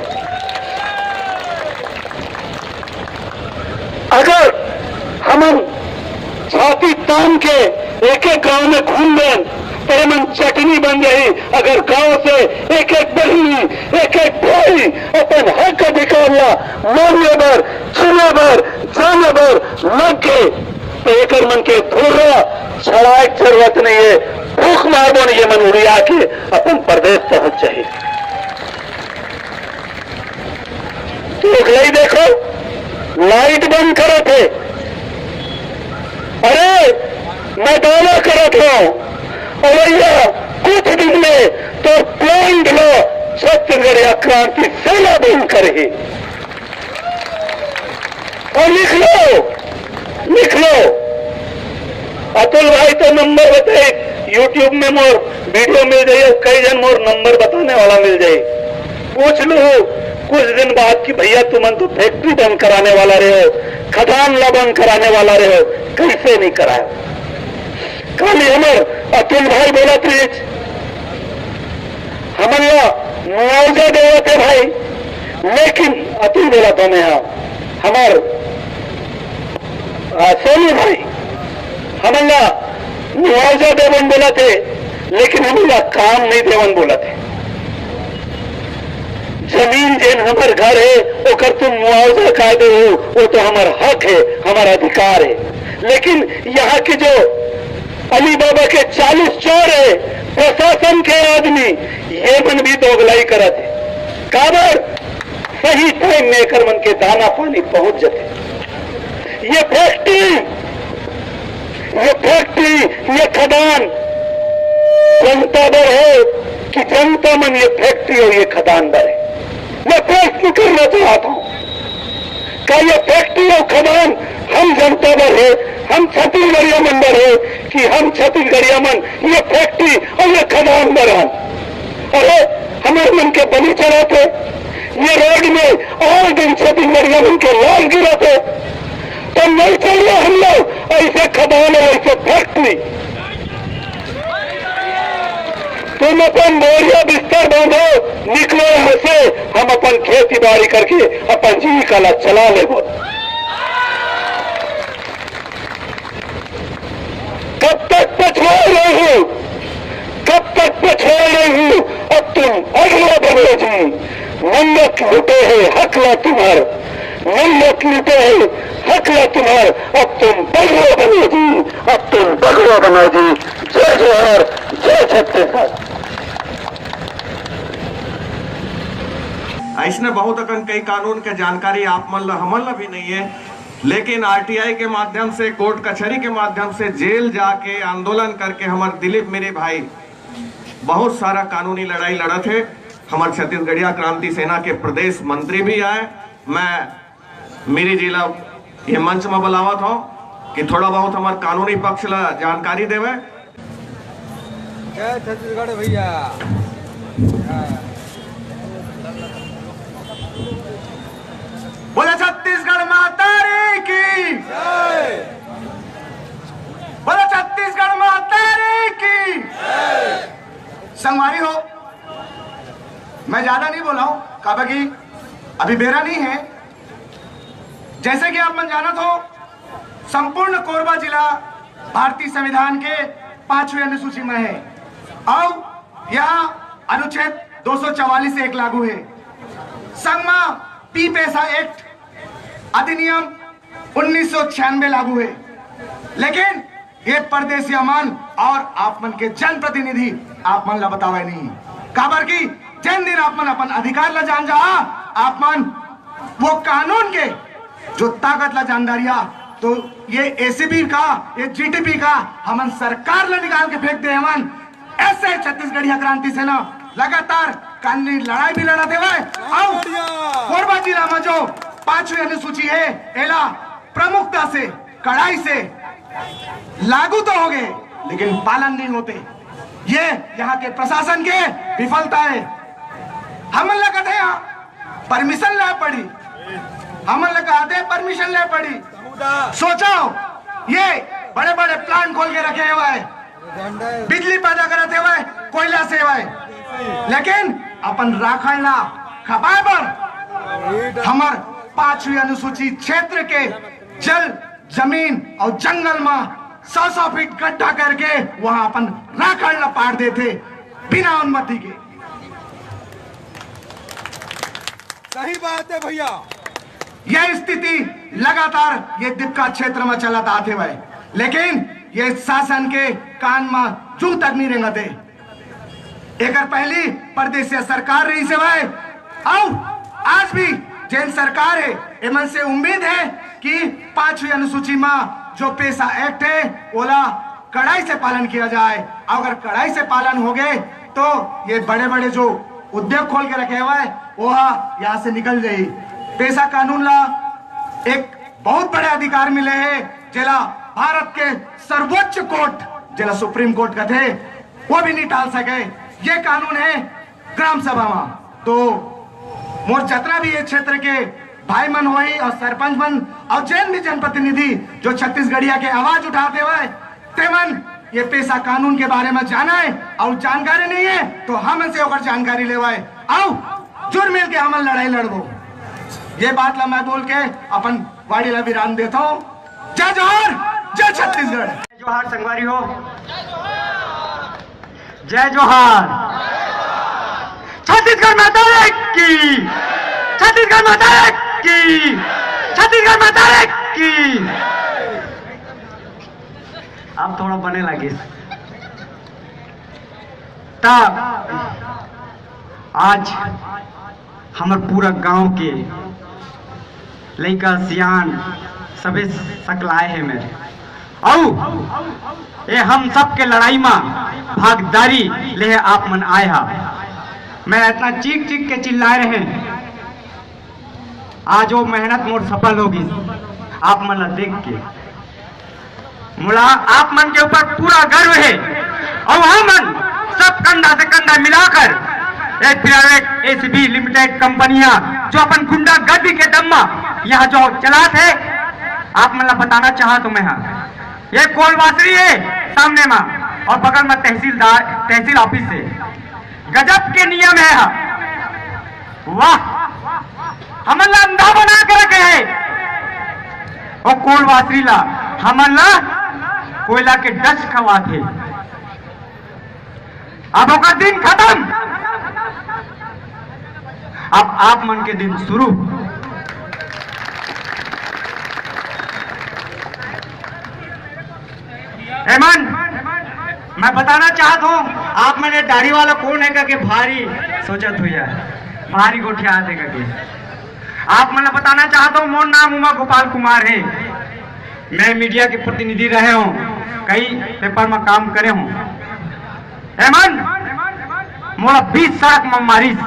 अगर हमन छाती तान के एक एक गांव में घूम लेन, तो एमन चटनी बन जाही। अगर गांव से एक एक बहिनी, एक एक भाई अपन हक अधिकार ला मांगे बर, छीने बर, जाने बर लग गे, तो एकर मन के धुर्रा छड़ाए के जरूरत नहीं है। फूंक मारबो नहीं, ये मन उड़िया के अपन परदेश पहुंच जाही। तो ओखलाई देखो, लाइट बंद करत हे। अरे, मैं दावा करत हूँ, अवइया कुछ दिन में तो प्लांट लो छत्तीसगढ़िया क्रांति सेना बंद करही। और लिख लो, लिख लो। अतुल भाई तो नंबर बताई, YouTube में मोर वीडियो मिल जाई, कई जन मोर नंबर बताने वाला मिल जाई। पूछ लू कुछ दिन बाद कि भैया तुमन तो फैक्ट्री बंद कराने वाला रहे हो, खदान ला बंद कराने वाला रहे हो, कैसे नहीं कराया? काली हमर अतुल भाई बोलत रहिस, हमन ला मुआवजा देवत हे भाई, लेकिन अतुल बोलत हे, मैं हा हमर आ, सोनू भाई, हमन ला मुआवजा देवन बोलत हे, लेकिन हमन ला काम नहीं देवन बोलत हे। जमीन जेन हमर घर हे, ओकर तुम मुआवजा काय देहू, वो तो हमर हक हे, हमर अधिकार हे। लेकिन यहाँ के जो अली बाबा के चालीस चोर हे, प्रशासन के आदमी, ये मन भी दोगलाई करत हे। काबर? सही टाइम में एकर मन के दाना पानी पहुंच जथे। ये फैक्ट्री, ये फैक्ट्री, ये खदान जनता बर हे कि जनता मन ये फैक्ट्री और ये खदान बर हे? मैं प्रश्न करना चाहता हूँ, का ये फैक्ट्री और खदान हम जनता बर हे, हम छत्तीसगढ़िया मन बर हे कि हम छत्तीसगढ़िया मन ये फैक्ट्री और ये खदान बर हन? अरे, हमर मन के बलि चढ़ाथे, ये रोड में और दिन छत्तीसगढ़िया मन के लाश गिराथे, तो नहीं चाहिए हम लोग ऐसे खदान और ऐसे फैक्ट्री। तुम अपन बोरिया बिस्तर बांधो, निकलो यहाँ से, हम अपन खेती बाड़ी करके अपन जीविका ला चला लेबो। कब तक पछवा रहे हो, कब तक पछवा रहे हो? अब तुम अगला बनो जी, नंगत लुटे है हक ला तुम्हार, नंगत लुटे है हक ला तुम्हार, अब तुम बगलो बनो जी, अब तुम बगलो बनो जी। जय जोहार, जय छत्तीसगढ़। ऐसने बहुत अकन कई कानून के जानकारी आप मन ला, हमन ला भी नहीं है, लेकिन आरटीआई के माध्यम से, कोर्ट कचहरी के माध्यम से, जेल जाके आंदोलन करके हमर दिलीप मेरे भाई बहुत सारा कानूनी लड़ाई लड़त हे। हमर छत्तीसगढ़िया क्रांति सेना के प्रदेश मंत्री भी आए। मैं मेरी जिला ये मंच में बुलावत हूँ कि थोड़ा बहुत हमर कानूनी पक्ष ला जानकारी देवे। जय छत्तीसगढ़ भैया। बोले छत्तीसगढ़ माता रे की। बोले छत्तीसगढ़ माता रे की। संगवारी हो, मैं ज्यादा नहीं बोला हूं, काबर कि अभी बेरा नहीं है। जैसे कि आप मन जानत हो, संपूर्ण कोरबा जिला भारतीय संविधान के पांचवें अनुसूची में है और यहाँ अनुच्छेद दो सौ चवालीस एक लागू है। संगमा पी पैसा एक्ट अधिनियम उन्नीस सौ छियानवे लागू है, लेकिन ये परदेसिया मन और आप मन के जनप्रतिनिधि आप मन ला बतावे नहीं, काबर कि जिन दिन आप मन अपन अधिकार ला जान जा, आप मन वो कानून के जो ताकत ला जान डारिया, तो ये एसीबी का, ये जीटीबी का हमन सरकार ला निकाल के फेंक दे हमन। ऐसे छत्तीसगढ़िया क्रांति सेना लगातार कानूनी लड़ाई भी लड़त हेवय। अउ कोरबा जिला में जो पांचवी अनुसूची है, एला प्रमुखता से, कड़ाई से लागू तो हो गए, लेकिन पालन नहीं होते। ये यहाँ के प्रशासन के विफलता है। हमन लगत है यहाँ परमिशन ले पड़ी, हमन लगा दे परमिशन ले पड़ी। सोचो, ये बड़े बड़े प्लांट खोल के रखे हुए हैं, बिजली पैदा करते हुए, कोयला से हुए, लेकिन अपन राखण ला खपाए बर हमर पांचवी अनुसूची क्षेत्र के जल, जमीन और जंगल में सौ सौ फीट गड्ढा करके वहां अपन राखण ला पाड़ देते बिना अनुमति के। सही बात है भैया। यह स्थिति लगातार ये दिक्का क्षेत्र में चलत आते हुए, लेकिन ये शासन के कान में जू तक नहीं रेंगते। एकर पहली परदेसिया सरकार रही से भाई, आओ आज भी जेन सरकार हे, एमन से उम्मीद हे कि पांचवी अनुसूची मा जो पेसा एक्ट हे, ओला कड़ाई से पालन किया जाए। अगर कड़ाई से पालन होगे, तो ये बड़े-बड़े जो उद्योग खोल के रखे हुए हे, वो हा यहाँ से निकल जाही। पेसा कानून ला एक बहुत बड़े अधिकार मिले हे, जेला भारत के सर्वोच्च कोर्ट, जेला सुप्रीम कोर्ट कथे, वो भी नहीं टाल सके। ये कानून हे ग्राम सभा मा। तो मोर जतना भी ये क्षेत्र के भाई मन होही अउ सरपंच मन अउ जेन भी जनप्रतिनिधि जो छत्तीसगढ़िया के आवाज उठात हवय, तेमन ये पेसा कानून के बारे मा जानय अउ जानकारी नहीं हे, तो हमन से ओकर जानकारी लेवय अउ जुर मिल के हमन लड़ाई लड़बो। ये बात ला मैं बोल के अपन वाणी ला विराम देथंव। जय जोहार, जय छत्तीसगढ़। जोहार संगवारी हो, जय जोहार। छत्तीसगढ़ माता की, छत्तीसगढ़ माता की, छत्तीसगढ़ माता की। अब थोड़ा बने लगिस। तब आज हमर पूरा गांव के लइका सियान सबे सकलाए हे मेर। अउ ए हम सब के लड़ाई मा भागीदारी लेहे आप मन आए हा। मैं इतना चीख चीख के चिल्लाए रहे, आज वो मेहनत मोर सफल होगी आप मन ला देख के। मोला आप मन के ऊपर पूरा गर्व हे। अउ हमन सब कंधा से कंधा मिलाकर ए प्राइवेट एसीबी लिमिटेड कंपनियां जो अपन गुंडागर्दी के दम मा यहाँ जो चलात हे, आप मन ला बताना चाहत हंव मैं हा। ये कोलवासरी हे सामने मा अउ बगल मा तहसीलदार, तहसील ऑफिस हे। गजब के नियम हे हा। वाह, हमन ला अंधा बना के रखे हे। ओ कोलवासरी ला, हमन ला कोयला के dust खवात हे। अब ओकर दिन खतम, अब आप मन के दिन शुरू। एमन, मैं बताना चाहत हंव, आप मन ये दाढ़ी वाला कोन हे करके भारी सोचत होही, भारी गोठियात हे करके। आप मन ला बताना चाहत हंव, मोर नाम उमा गोपाल कुमार हे। मैं मीडिया के प्रतिनिधि रहे हंव, कई पेपर मा काम करे हंव। एमन मोला बीच सड़क मा मारिस,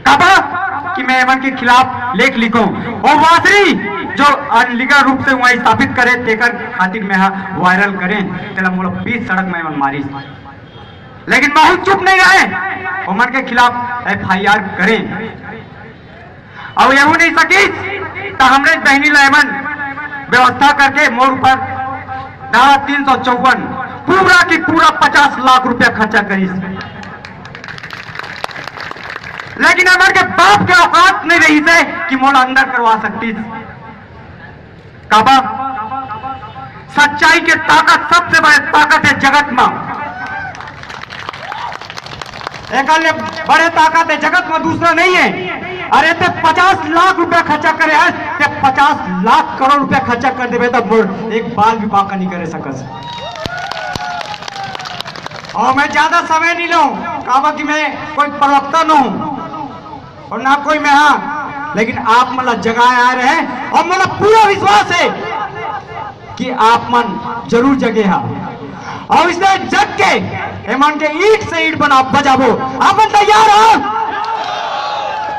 काबर कि मैं एमन के खिलाफ लेख लिखों। वो वासरी जो अनलीगल रूप से वहां स्थापित करे, तेकर खातिर मैं हा वायरल करें, तेला मोला बीच सड़क मा एमन मारिस। लेकिन मैं हूं चुप नहीं रहे, ओमन के खिलाफ एफआईआर करें। अउ यहू नहीं सकिस, त हमरे बहिनी ला एमन व्यवस्था करके मोर ऊपर धारा तीन सौ चौवन पूरा की पूरा पचास लाख रुपया खर्चा करिस। लेकिन हमर के बाप के औकात नहीं रहिस हे कि मोला अंदर करवा सकतिस। काबर? सच्चाई के ताकत सबसे बड़े ताकत हे जगत मा। एकर ले बड़े ताकत हे जगत मा दूसरा नहीं हे। अरे ते पचास लाख रुपया खर्चा करे हस, ते पचास लाख करोड़ रुपया खर्चा कर देबे त मोर एक बाल भी बांका नहीं करे सकस। अउ मैं ज्यादा समय नहीं लूं, काबर कि मैं कोई प्रवक्ता नहीं हूं। अउ ना कोई मैं हा, लेकिन आप मन ला जगाए आए रहे अउ मोला पूरा विश्वास हे कि आप मन जरूर जगे हा। अउ इसने जग के एमन के ईंट से ईंट बना, बजाबो। आप मन तैयार हो?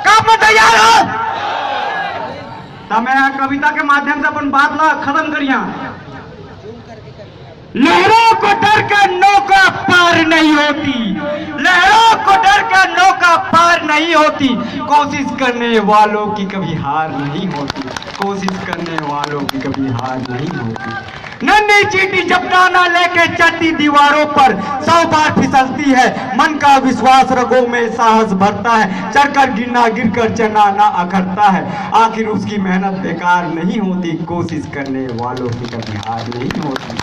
का आप मन तैयार हो? त मैं हा कविता के माध्यम से अपन बात ला खत्म करिया। लहरों को डर कर नौका पार नहीं होती, लहरों को डर कर नौका पार नहीं होती, कोशिश करने वालों की कभी हार नहीं होती, कोशिश करने वालों की कभी हार नहीं होती। नन्ही चींटी जब दाना लेके चढ़ती दीवारों पर, सौ बार फिसलती है, मन का विश्वास रगों में साहस भरता है, चढ़कर गिरना, गिरकर चढ़ना ना अखरता है, आखिर उसकी मेहनत बेकार नहीं होती, कोशिश करने वालों की कभी हार नहीं होती।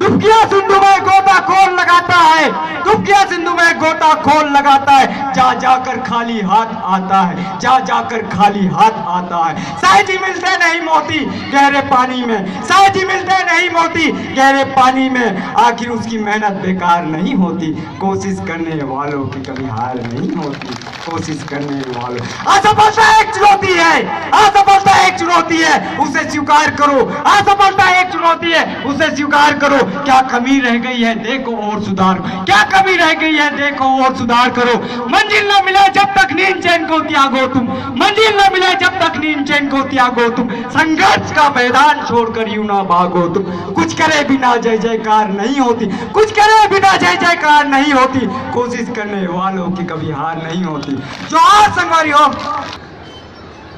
दुबकिया सिंधु में गोताखोर लगाता है, दुबकिया सिंधु में गोताखोर लगाता है, जा जाकर खाली हाथ आता है, जा जाकर खाली हाथ आता है। शायद ही मिलते नहीं मोती गहरे पानी में, शायद ही मिलते नहीं मोती गहरे पानी में। आखिर उसकी मेहनत बेकार नहीं होती, कोशिश करने वालों की कभी हार नहीं होती। कोशिश करने वालों, असफलता एक चुनौती है, असफलता एक चुनौती है, उसे स्वीकार करो। असफलता एक चुनौती है, उसे स्वीकार करो। क्या कमी रह गई है, देखो और सुधार। क्या कमी रह गई है, देखो और सुधार करो। मंजिल न मिले जब तक नींद चैन को त्यागो तुम, मंजिल न मिले जब तक नींद चैन को त्यागो तुम। संघर्ष का मैदान छोड़कर यूं ना भागो तुम। कुछ करे बिना जय जयकार नहीं होती, कुछ करे बिना जय जयकार नहीं होती। कोशिश करने वालों की कभी हार नहीं होती। जोहार संगवारी हो।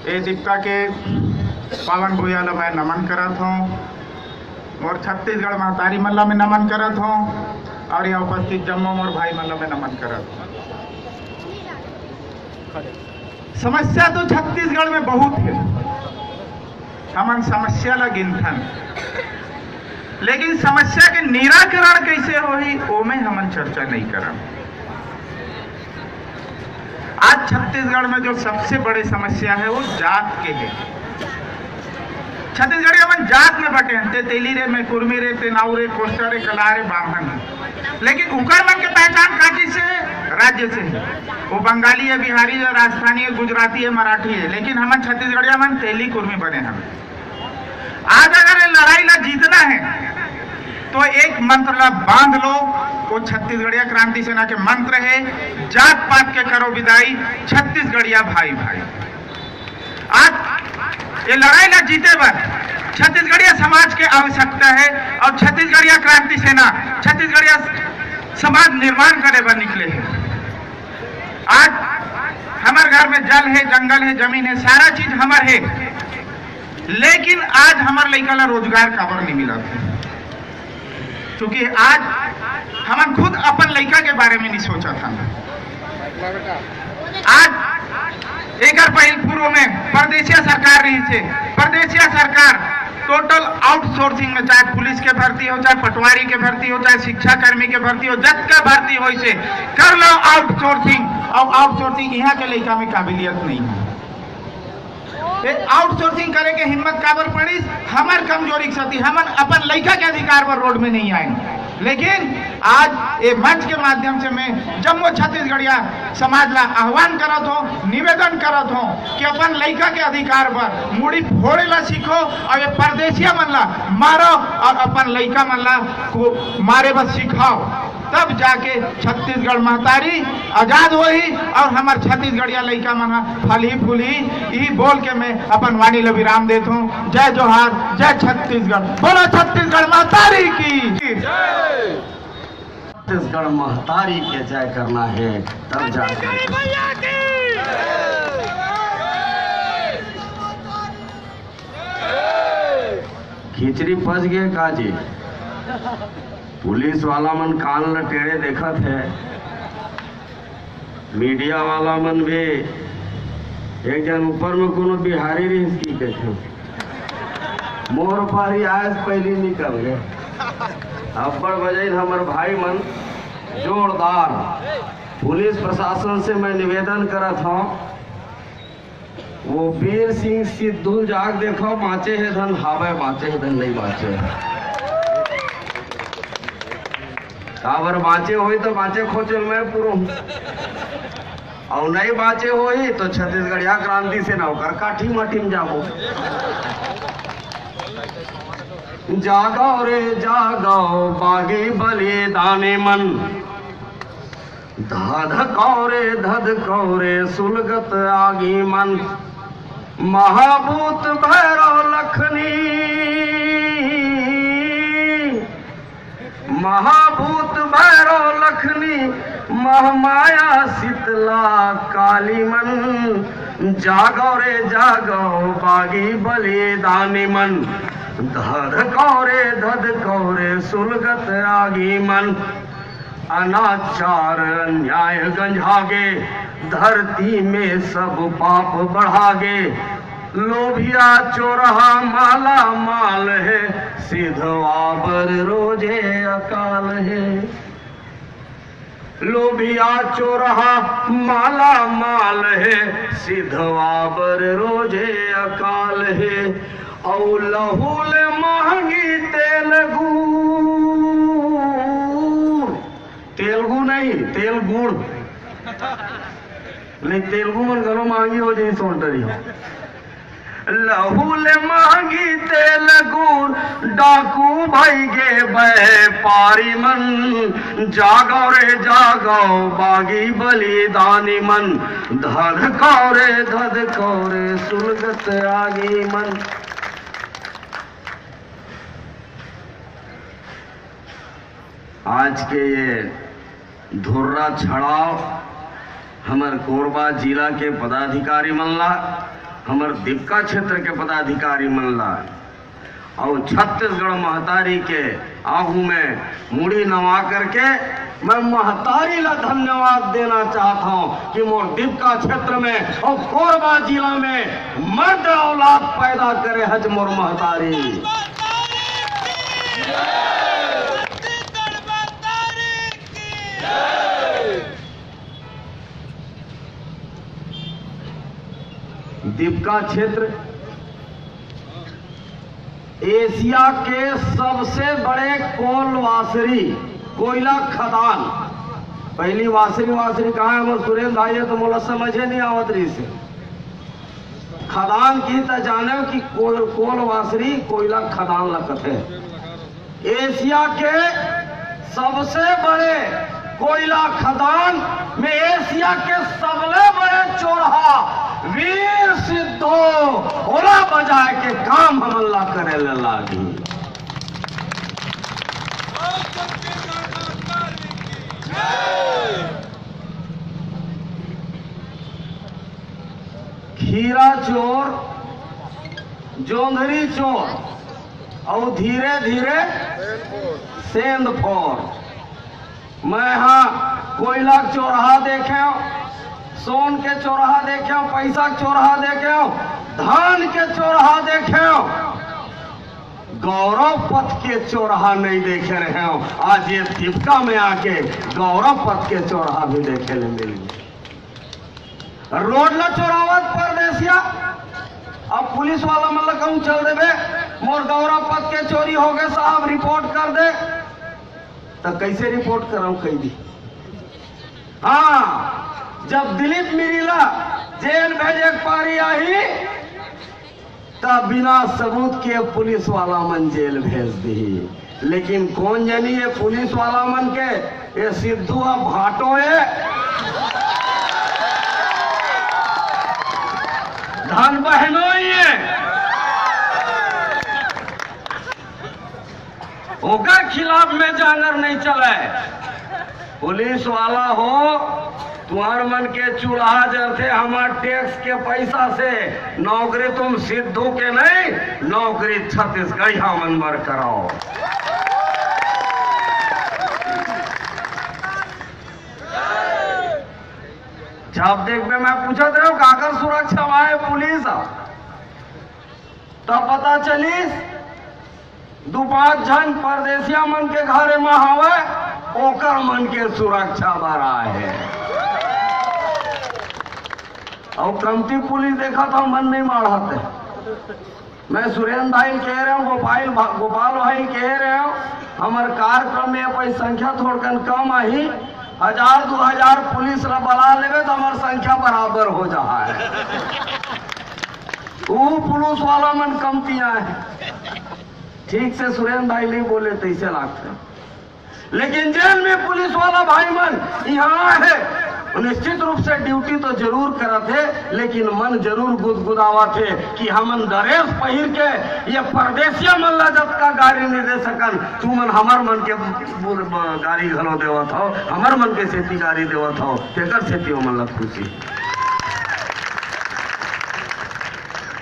ए दीपिका के पावन भुइयां ला मैं नमन करत हूँ। मोर छत्तीसगढ़ महतारी मन ला मैं नमन करत हूँ और यहाँ उपस्थित जम्मो मोर भाई मन ला मैं नमन करत हूँ। समस्या तो छत्तीसगढ़ में बहुत है, हमन समस्या ला गिनथन, लेकिन समस्या के निराकरण कैसे होही, ओमे हमन चर्चा नहीं करन। आज छत्तीसगढ़ में जो सबसे बड़े समस्या है, वो जात के है। छत्तीसगढ़ी हमन जात में बटे हैं, ते तेली रे, मैं कुर्मी रे, ते नाऊ रे, कोस्टा रे, कलाह रे, बाम्हन है। लेकिन उकर मन के पहचान का चीज से है? राज्य से है। वो बंगाली है, बिहारी है, राजस्थानी है, गुजराती है, मराठी है, लेकिन हमन छत्तीसगढ़िया मन तेली कुर्मी बने हन। आज अगर ये लड़ाई ला जीतना है तो एक मंत्र ला बांध लो, वो छत्तीसगढ़िया क्रांति सेना के मंत्र है, जात पात के करो विदाई, छत्तीसगढ़िया भाई भाई। आज ये लड़ाई ला जीते बर छत्तीसगढ़िया समाज के आवश्यकता है और छत्तीसगढ़िया क्रांति सेना छत्तीसगढ़िया समाज निर्माण करे बर निकले है। आज हमर घर में जल है, जंगल है, जमीन है, सारा चीज हमर है, लेकिन आज हमर लइका ला रोजगार काबर नहीं मिलत है? क्योंकि आज हमन खुद अपन लइका के बारे में नहीं सोचत हन। आज एकर पहिल पूर्व में परदेसिया सरकार रही थे, परदेसिया सरकार टोटल आउटसोर्सिंग में, चाहे पुलिस के भर्ती हो, चाहे पटवारी के भर्ती हो, चाहे शिक्षा कर्मी के भर्ती हो, जतका भर्ती हो इसे कर लो आउटसोर्सिंग। और आउटसोर्सिंग यहाँ के लइका में काबिलियत नहीं है। ये आउटसोर्सिंग करे के हिम्मत काबर पड़िस? हमर कमजोरी के सेती हमन अपन लइका के अधिकार बर रोड में नहीं आए। लेकिन आज ये मंच के माध्यम से मैं जम्मो छत्तीसगढ़िया समाज ला आह्वान करत हो, निवेदन करत हो कि अपन लइका के अधिकार बर मुड़ी फोड़े ला सीखो और ये परदेसिया मन ला मारो और अपन लइका मन ला को मारे बर सिखाओ। तब जाके छत्तीसगढ़ महतारी आजाद होही और हमर छत्तीसगढ़िया लइका मन ह फलही फूलही। यही बोल के मैं अपन वाणी ल विराम देत हूँ। जय जोहार, जय छत्तीसगढ़। बोलो छत्तीसगढ़ महतारी की। छत्तीसगढ़ महतारी के जय करना है, तब जाके। खिचड़ी पच गए का जी? पुलिस वाला मन कान ल टेढ़े देखत है, मीडिया वाला मन भी। एक जन ऊपर में कोनो बिहारी रहिस की देखे, मोर पारी आयस पहली निकल गए। अब्बड़ बजाइन हमर भाई मन, जोरदार। पुलिस प्रशासन से मैं निवेदन करत हूँ, वो बीर सिंह सिद्धू ल जाके देखो, बाँचे हे धन हावय, बाँचे हे धन नहीं बाँचे। काबर बाँचे होही तो बाँचे खोचल मैं पूरो, और नहीं बाँचे होही तो छत्तीसगढ़िया क्रांति सेना ओकर काठी माठी में जाबो। जागो रे जागो बागी बलिदानी मन, धधकौ रे धधकौ रे सुलगत आगी मन। महाभूत भैरव लखनी, महाभूत भैरव लखनी, महामाया शीतला काली मन। जागो रे जागो बागी बलिदानी मन, धधकौ रे धधकौ रे सुलगत आगी मन। अनाचार अन्याय गंजागे, धरती में सब पाप बढ़ागे। लोभिया चोरहा माला माल हे, सिधवा बर रोजे अकाल हे। लोभिया चोरहा माला माल हे, सिधवा बर रोजे अकाल हे। अउ लहू ले महंगी तेल गुड़, तेलगु नहीं, तेल गुड़। नहीं, तेलगु मन घलो महंगी हो जाही, सोनटरी हो। लहू ले महंगी तेल गुड़, डाकू भई गे व्यापारी मन। जागव रे जागव, बागी बलिदानी मन। धधकव रे धधकव रे, सुलगत आगी मन। आज के ये धुर्रा छड़ाव हमर कोरबा जिला के पदाधिकारी मन ला, हमर दीपका क्षेत्र के पदाधिकारी मन ला, अउ छत्तीसगढ़ महतारी के आहू में मुड़ी नवा करके मैं महतारी ला धन्यवाद देना चाहत हूँ कि मोर दीपका क्षेत्र में अउ कोरबा जिला में मर्द औलाद पैदा करे हच मोर महतारी। दीपका क्षेत्र एशिया के सबसे बड़े कोल वासरी, कोयला खदान। पहली वासरी, वासरी कहा है, मोर सुरेंद्र भाई है, तो मोला समझे नहीं आवत रही से। खदान की त जाने कि कोल, कोल वासरी कोयला खदान लगत है। एशिया के सबसे बड़े कोयला खदान में एशिया के सबले बड़े चोरहा वीर सिद्धो ओला बजाए के काम हमन ला करे ले लागी। खीरा चोर, जोंधरी चोर, अउ धीरे धीरे सेंध फोर। मैं हा कोयला के चोरहा देखेंव, सोन के चोरहा देखेंव, पैसा के चोरहा देखेंव, धान के चोरहा देखेंव, गौरव पथ के चोरहा नहीं देखे रहेंव। आज ये दीपका में आके गौरव पथ के चोरहा भी देखे ले मिल गे। रोड ला चोरावत परदेसिया, अब पुलिस वाला मन ला कहूँ चल देबे, मोर गौरव पथ के चोरी हो गए साहब, रिपोर्ट कर दे। त कैसे रिपोर्ट करव, कही दी। हाँ, जब दिलीप मिरी ला जेल भेजे के पारी आही, त बिना सबूत के पुलिस वाला मन जेल भेज दिही। लेकिन कौन जनी ये पुलिस वाला मन के, ये सिद्धू अब भाटो है। धन बहनो ही है। ओकर खिलाफ में जांगर नहीं चले। पुलिस वाला हो, तुहर मन के चूल्हा जलथे हमर टैक्स के पैसा से। नौकरी तुम सिद्धू के नहीं, नौकरी छत्तीसगढ़िया मन बर कराओ। जब देखबे मैं पूछत रहेंव, काकर सुरक्षा वाहे पुलिस? तब पता चलिस, दू पांच झन परदेसिया मन के घर म हवय, ओकर मन के सुरक्षा बर आए हे। अउ कमती पुलिस देखत हव, मन नहीं माढ़त हे। मैं सुरेंद्र भाई कह रहे हूँ, गोपाल भा-, गोपाल भाई कह रहे हूँ, हमर कार्यक्रम में कोई संख्या थोड़कन कम आही, हजार दू हजार पुलिस ला बला लेबे तो हमर संख्या बराबर हो जाए। वो पुलिस वाला मन कमती आए। ठीक से सुरेंद्र भाई नहीं बोले तैसे लागथे। लेकिन जेल में पुलिस वाला भाई मन यहाँ आए हे, निश्चित रूप से ड्यूटी तो जरूर करत हे, लेकिन मन जरूर गुदगुदावत हे कि हमन दरेस पहिर के ये परदेसिया मन ला जतका गारी नहीं दे सकन, तुमन हमर मन के बुर-, ब-, गारी घलो देवत हव, हमर मन के सेती गारी देवत हव, तेकर सेती ओमन ला खुशी।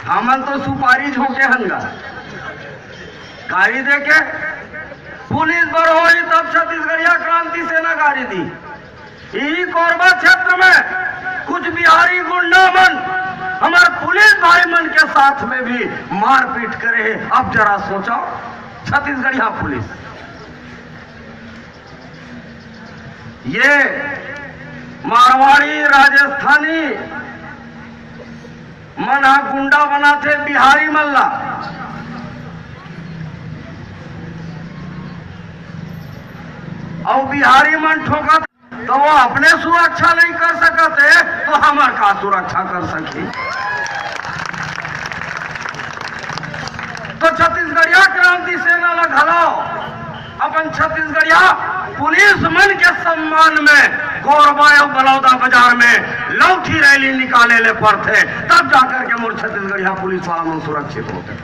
हमन तो सुपारी झोंके हन गा। गारी दे के पुलिस बर होही तब छत्तीसगढ़िया क्रांति सेना गारी दी। इही कोरबा क्षेत्र में कुछ बिहारी गुंडा मन हमर पुलिस भाई मन के साथ में भी मारपीट करे हे। अब जरा सोचो, छत्तीसगढ़िया पुलिस, ये मारवाड़ी, राजस्थानी मन ह गुंडा बनाथे बिहारी मन ला, अउ बिहारी मन ठोकत, तो वो अपने सुरक्षा नहीं कर सकत हे, तो हमर का सुरक्षा कर सकही? तो छत्तीसगढ़िया क्रांति सेना ला घलो अपन छत्तीसगढ़िया पुलिस मन के सम्मान में कोरबा अउ बलौदा बाजार में लौठी रैली निकाले ले पड़थे, तब जाकर के मोर छत्तीसगढ़िया पुलिस वाला मन सुरक्षित होथे।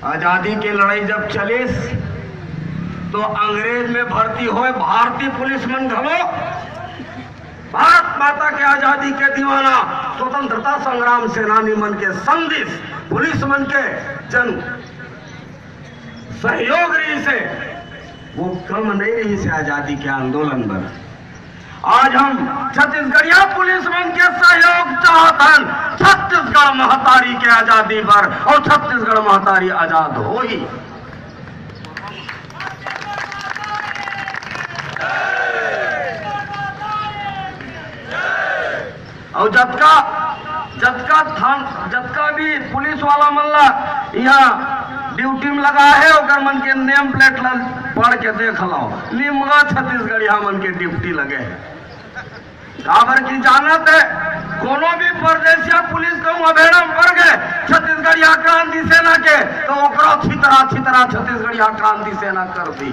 आजादी के लड़ाई जब चलिस, तो अंग्रेज में भर्ती होए भारतीय पुलिस मन घलो भारत माता के आजादी के दीवाना, स्वतंत्रता संग्राम सेनानी मन के संग दिस, पुलिस मन के जन सहयोग रहिस हे, वो कम नहीं रहिस हे आजादी के आंदोलन बर। आज हम छत्तीसगढ़िया पुलिस मन के सहयोग चाहत हन, छत्तीसगढ़ महतारी के आजादी बर, अउ छत्तीसगढ़ महतारी आजाद होही। अउ जतका, जतका थान-, जतका भी पुलिस वाला मन ला इहाँ ड्यूटी में लगाए हे, ओकर मन के नेम प्लेट ला पढ़ के देख लव, निमगा छत्तीसगढ़िया मन के ड्यूटी लगे हे। काबर कि जानत हे, कोनो भी परदेसिया पुलिस कहूँ अबेड़ा में पड़ गे छत्तीसगढ़िया क्रांति सेना के, तो ओकरो छितरा छितरा छत्तीसगढ़िया क्रांति सेना कर दी।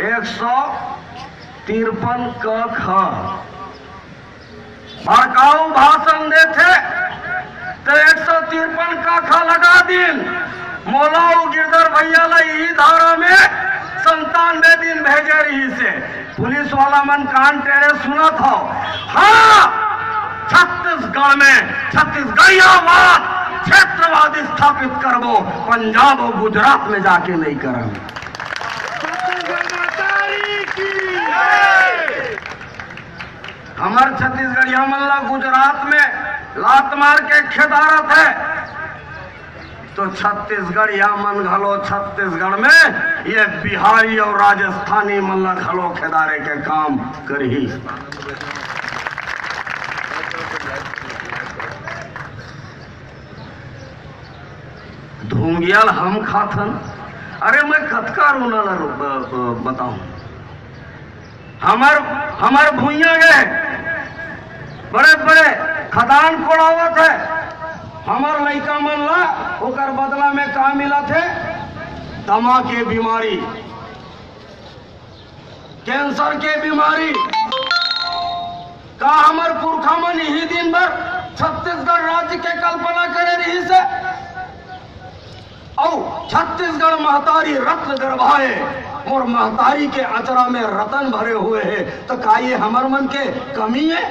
एक सौ तिरपन क ख भड़काऊ भाषण देथे, त एक सौ तिरपन क ख लगा दिन। मोला अउ गिरधर भैया ला इही धारा में संतानवे दिन भेजे रहिस हे। पुलिस वाला मन कान टेढ़े सुनत हव। हाँ, छत्तीसगढ़ में छत्तीसगढ़ियावाद, क्षेत्रवाद स्थापित करबो, पंजाब अउ गुजरात में जाके नहीं करन। छत्तीसगढ़ महतारी की जय। हमर छत्तीसगढ़िया मन ला गुजरात में लात मार के खेदारत हे, तो छत्तीसगढ़िया मन घलो छत्तीसगढ़ में ये बिहारी अउ राजस्थानी मन ला घलो खेदारे के काम करही। धुंगिया ल हम खाथन। अरे, मैं कतका रोना ला रो-, ब-, ब-, बताऊं। हमर, हमर भुइयां गे बड़े-बड़े खदान कोड़ावत हे। हमर लइका मन ला ओकर बदला में का मिलत हे? दमा के बीमारी, कैंसर के बीमारी। का हमर पुरखा मन इही दिन बर छत्तीसगढ़ राज्य के कल्पना करे रहिस हे? अउ छत्तीसगढ़ महतारी रत्न गर्भाए, मोर महतारी के अचरा में रतन भरे हुए हे, त का ये हमर मन के कमी हे?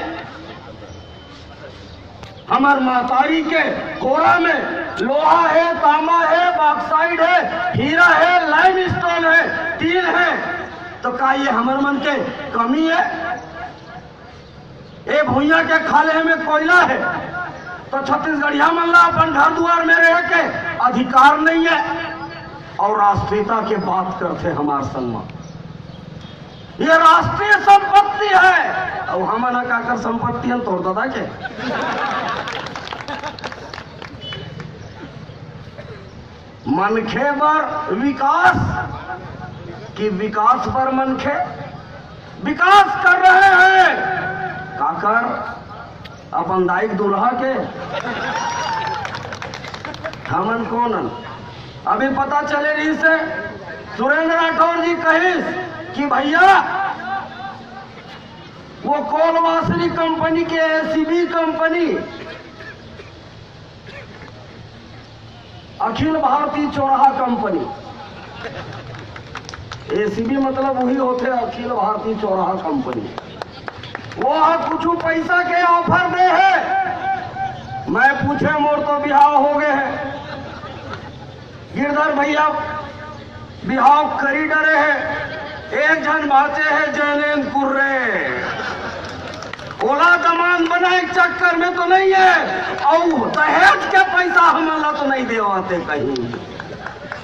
हमर महतारी के कोरा में लोहा हे, तांबा हे, बॉक्साइड हे, हीरा हे, लाइमस्टोन हे, टीन हे, त का ये हमर मन के कमी हे? ए भुइयां के खाल्हे में कोयला हे, त छत्तीसगढ़िया मन ला अपन घर दुआर में रहे के अधिकार नहीं हे। अउ राष्ट्रीयता के बात करथे हमर संग म, ये राष्ट्रीय संपत्ति हे। अउ हमन ह काकर संपत्ति हन? तोर ददा के। मनखे बर विकास कि विकास बर मनखे? विकास कर रहे हैं। काकर? अपन दाई के दूल्हा के? हमन कोन हन? अभी पता चले रहिस हे, सुरेंद्र राठौर जी कहिस कि भैया, वो कोलवासनी कंपनी के एसीबी कंपनी अखिल भारतीय चौराहा कंपनी, एसीबी मतलब वही होथे अखिल भारतीय चौराहा कंपनी। वो ह कुछ पैसा के ऑफर दे हे। मैं पूछे, मोर तो बिहाव हो गए हे। गिरधर भैया बिहाव करी डरे हे, एक झन बाचे हे जैनेन कुर्रे। ओला दमांद बनाए के चक्कर में तो नहीं है, अउ दहेज के पैसा हमन ला तो नहीं देवाते कहीं।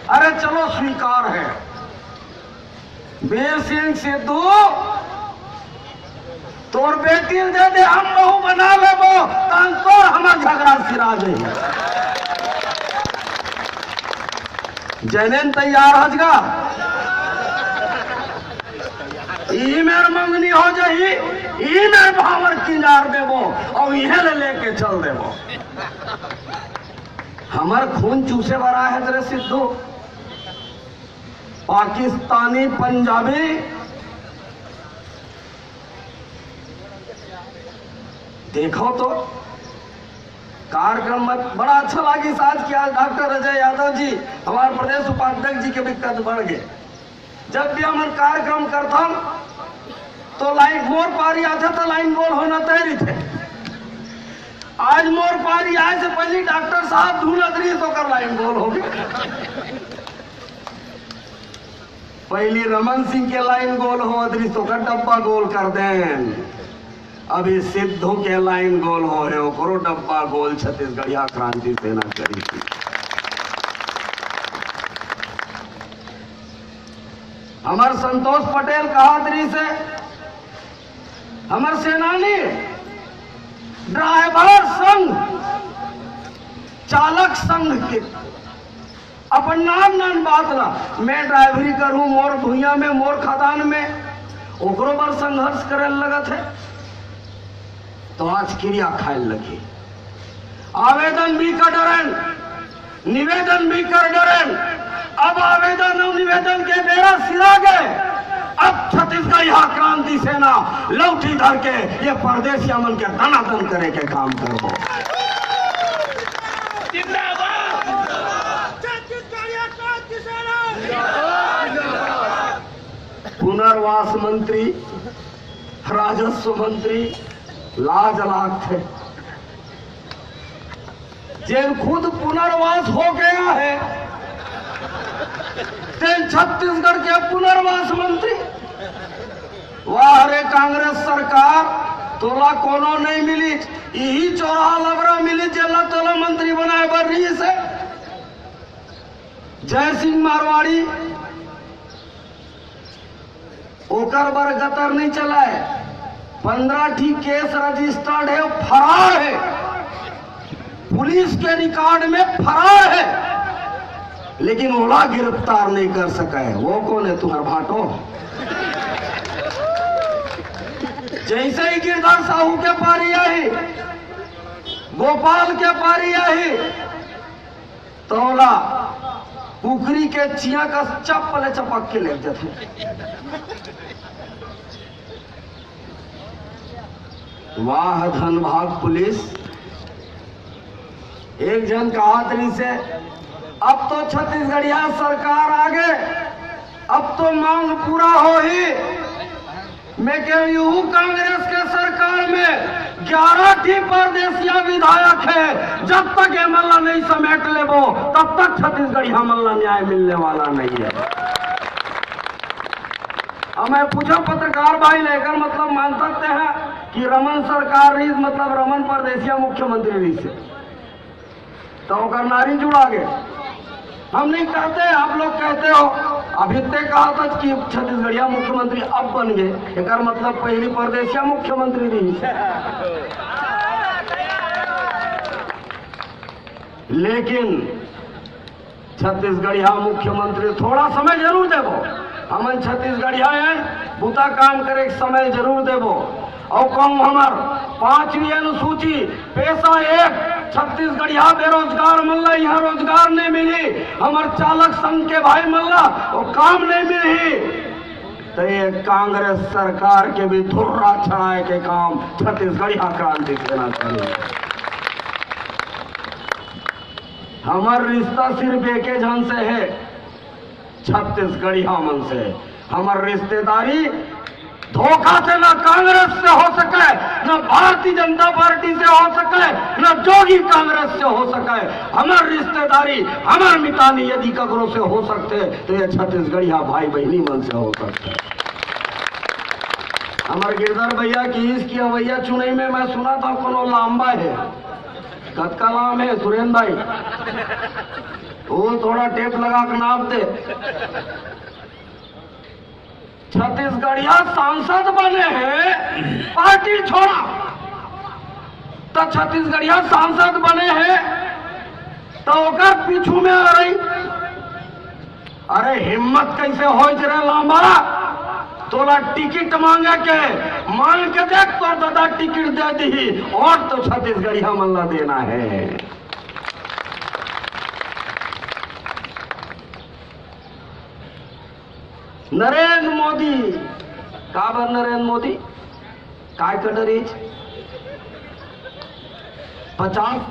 अरे चलो, स्वीकार है। बीर सिंह सिद्धू, तोर बेटी ल दे दे, हम बहू बना लेबो, तहन तोर हमर झगड़ा सिरा जाही। जैनेन तैयार हस गा, ई मेर मंगनी हो जाही, ई मेर भांवर किंजार देबो, अउ इहे ले लेके चल देबो। हमर खून चूसे बर आए हे तेरे सिद्धू, पाकिस्तानी पंजाबी। देखो तो, कार्यक्रम में बड़ा अच्छा लागिस आज कि आज डॉक्टर अजय यादव जी, हमारे प्रदेश उपाध्यक्ष जी के भी कद बढ़ गए। जब भी हमन कार्यक्रम करथन तो लाइन, मोर पारी आथे तो लाइन गोल होना तय रहिथे। आज मोर पारी आए से पहले डॉक्टर साहब धुन अदरी तो कर लाइन गोल हो गए। पहली रमन सिंह के लाइन गोल हो अदरी तो कर डब्बा गोल कर देन। अभी सिद्धू के लाइन गोल हो हे, ओकरो डब्बा गोल छत्तीसगढ़िया क्रांति सेना करी थी। हमर संतोष पटेल कहा दरी से, हमर सेनानी, ड्राइवर संघ, चालक संघ के अपन नान नान बात ला, मैं ड्राइवरी करूं, मोर भुइयां में, मोर खदान में, ओकरो बर संघर्ष करे लगत हे, तो आज किरिया खाए लगी। आवेदन भी कर डरेन, निवेदन भी कर डरेन। अब आवेदन अउ निवेदन के बेरा सिरा गए। अब छत्तीसगढ़िया क्रांति सेना लौठी धर के ये परदेसिया मन के दनादन करे के काम करबो। जिंदाबाद। छत्तीसगढ़िया क्रांति सेना। पुनर्वास मंत्री, राजस्व मंत्री, लाज लागथे। जेन खुद पुनर्वास हो गया है, तेन छत्तीसगढ़ के पुनर्वास मंत्री। वाह रे कांग्रेस सरकार, तोला कोनो नहीं मिली, यही चौराहा लबरा मिली, जेला तोला मंत्री बनाए बर रहिस हे। जय सिंह मारवाड़ी, ओकर बर गतर नहीं चलाए। पंद्रह ठी केस रजिस्टर्ड हे, फरार हे, पुलिस के रिकॉर्ड में फरार हे, लेकिन ओला गिरफ्तार नहीं कर सके। वो कौन हे? तुम्हार भाटो। जैसे ही गिरधर साहू के पारी आही, गोपाल के पारी आही, तोला कुकरी के चिया कस चप्पल चपक के ले जाथे। वाह धनभाग पुलिस। एक झन कहा तरी से, अब तो छत्तीसगढ़िया सरकार आ गए, अब तो मांग पूरा होही। मैं कह रही हूँ, कांग्रेस के सरकार में ग्यारह ठी परदेसिया विधायक है। जब तक ये मल्ला नहीं समेट लेबो, तब तक छत्तीसगढ़िया मल्ला न्याय मिलने वाला नहीं है। अब मैं पूछा पत्रकार भाई, लेकर मतलब मान सकते हैं कि रमन सरकार रही, मतलब रमन परदेसिया मुख्यमंत्री रही से, तो ओकर नारी जुड़ा गए। हम नहीं कहते, आप लोग कहते हो। अभी ते कहा था कि छत्तीसगढ़िया मुख्यमंत्री अब बन गए, एकर मतलब पहली परदेसिया मुख्यमंत्री रही। लेकिन छत्तीसगढ़िया मुख्यमंत्री थोड़ा समय जरूर देबो। हमन छत्तीसगढ़िया हैं, बुता काम करे के समय जरूर देबो। अउ कहूँ हमर पांचवी अनुसूची पेशा एक, छत्तीसगढ़िया बेरोजगार मन ला यहाँ रोजगार नहीं मिली, हमर चालक संघ के भाई मन ला वो काम नहीं मिली, तो ये कांग्रेस सरकार के भी धुर्रा छड़ाए के काम छत्तीसगढ़िया क्रांति सेना करी। हमर रिश्ता सिर्फ एके झन से है, छत्तीसगढ़िया मन से। हमर रिश्तेदारी धोखा से ना कांग्रेस से हो सके, ना भारतीय जनता पार्टी से हो सके, ना जोगी कांग्रेस से हो सके। हमर रिश्तेदारी, हमर मितानी यदि ककरो से हो सकथे, त ये छत्तीसगढ़िया भाई बहिनी मन से हो सकथे। हमर गिरधर भैया कहिस कि अवइया चुनई में मैं सुनत हंव कोनो लांबा हे। कतका लांबा हे सुरेंद्र भाई? वो थोड़ा टेप लगा के नाप दे। छत्तीसगढ़िया सांसद बने हे, पार्टी छोड़ा, त छत्तीसगढ़िया सांसद बने हे, त ओकर पीछू में आ रही। अरे हिम्मत कैसे होय रे लांबा, तोला टिकट मांगे के? मांग के देख, तोर दादा टिकट दे दिही, वोट तो छत्तीसगढ़िया मन ला देना हे। नरेंद्र मोदी, काबर नरेंद्र मोदी? काय कर रही? पचास।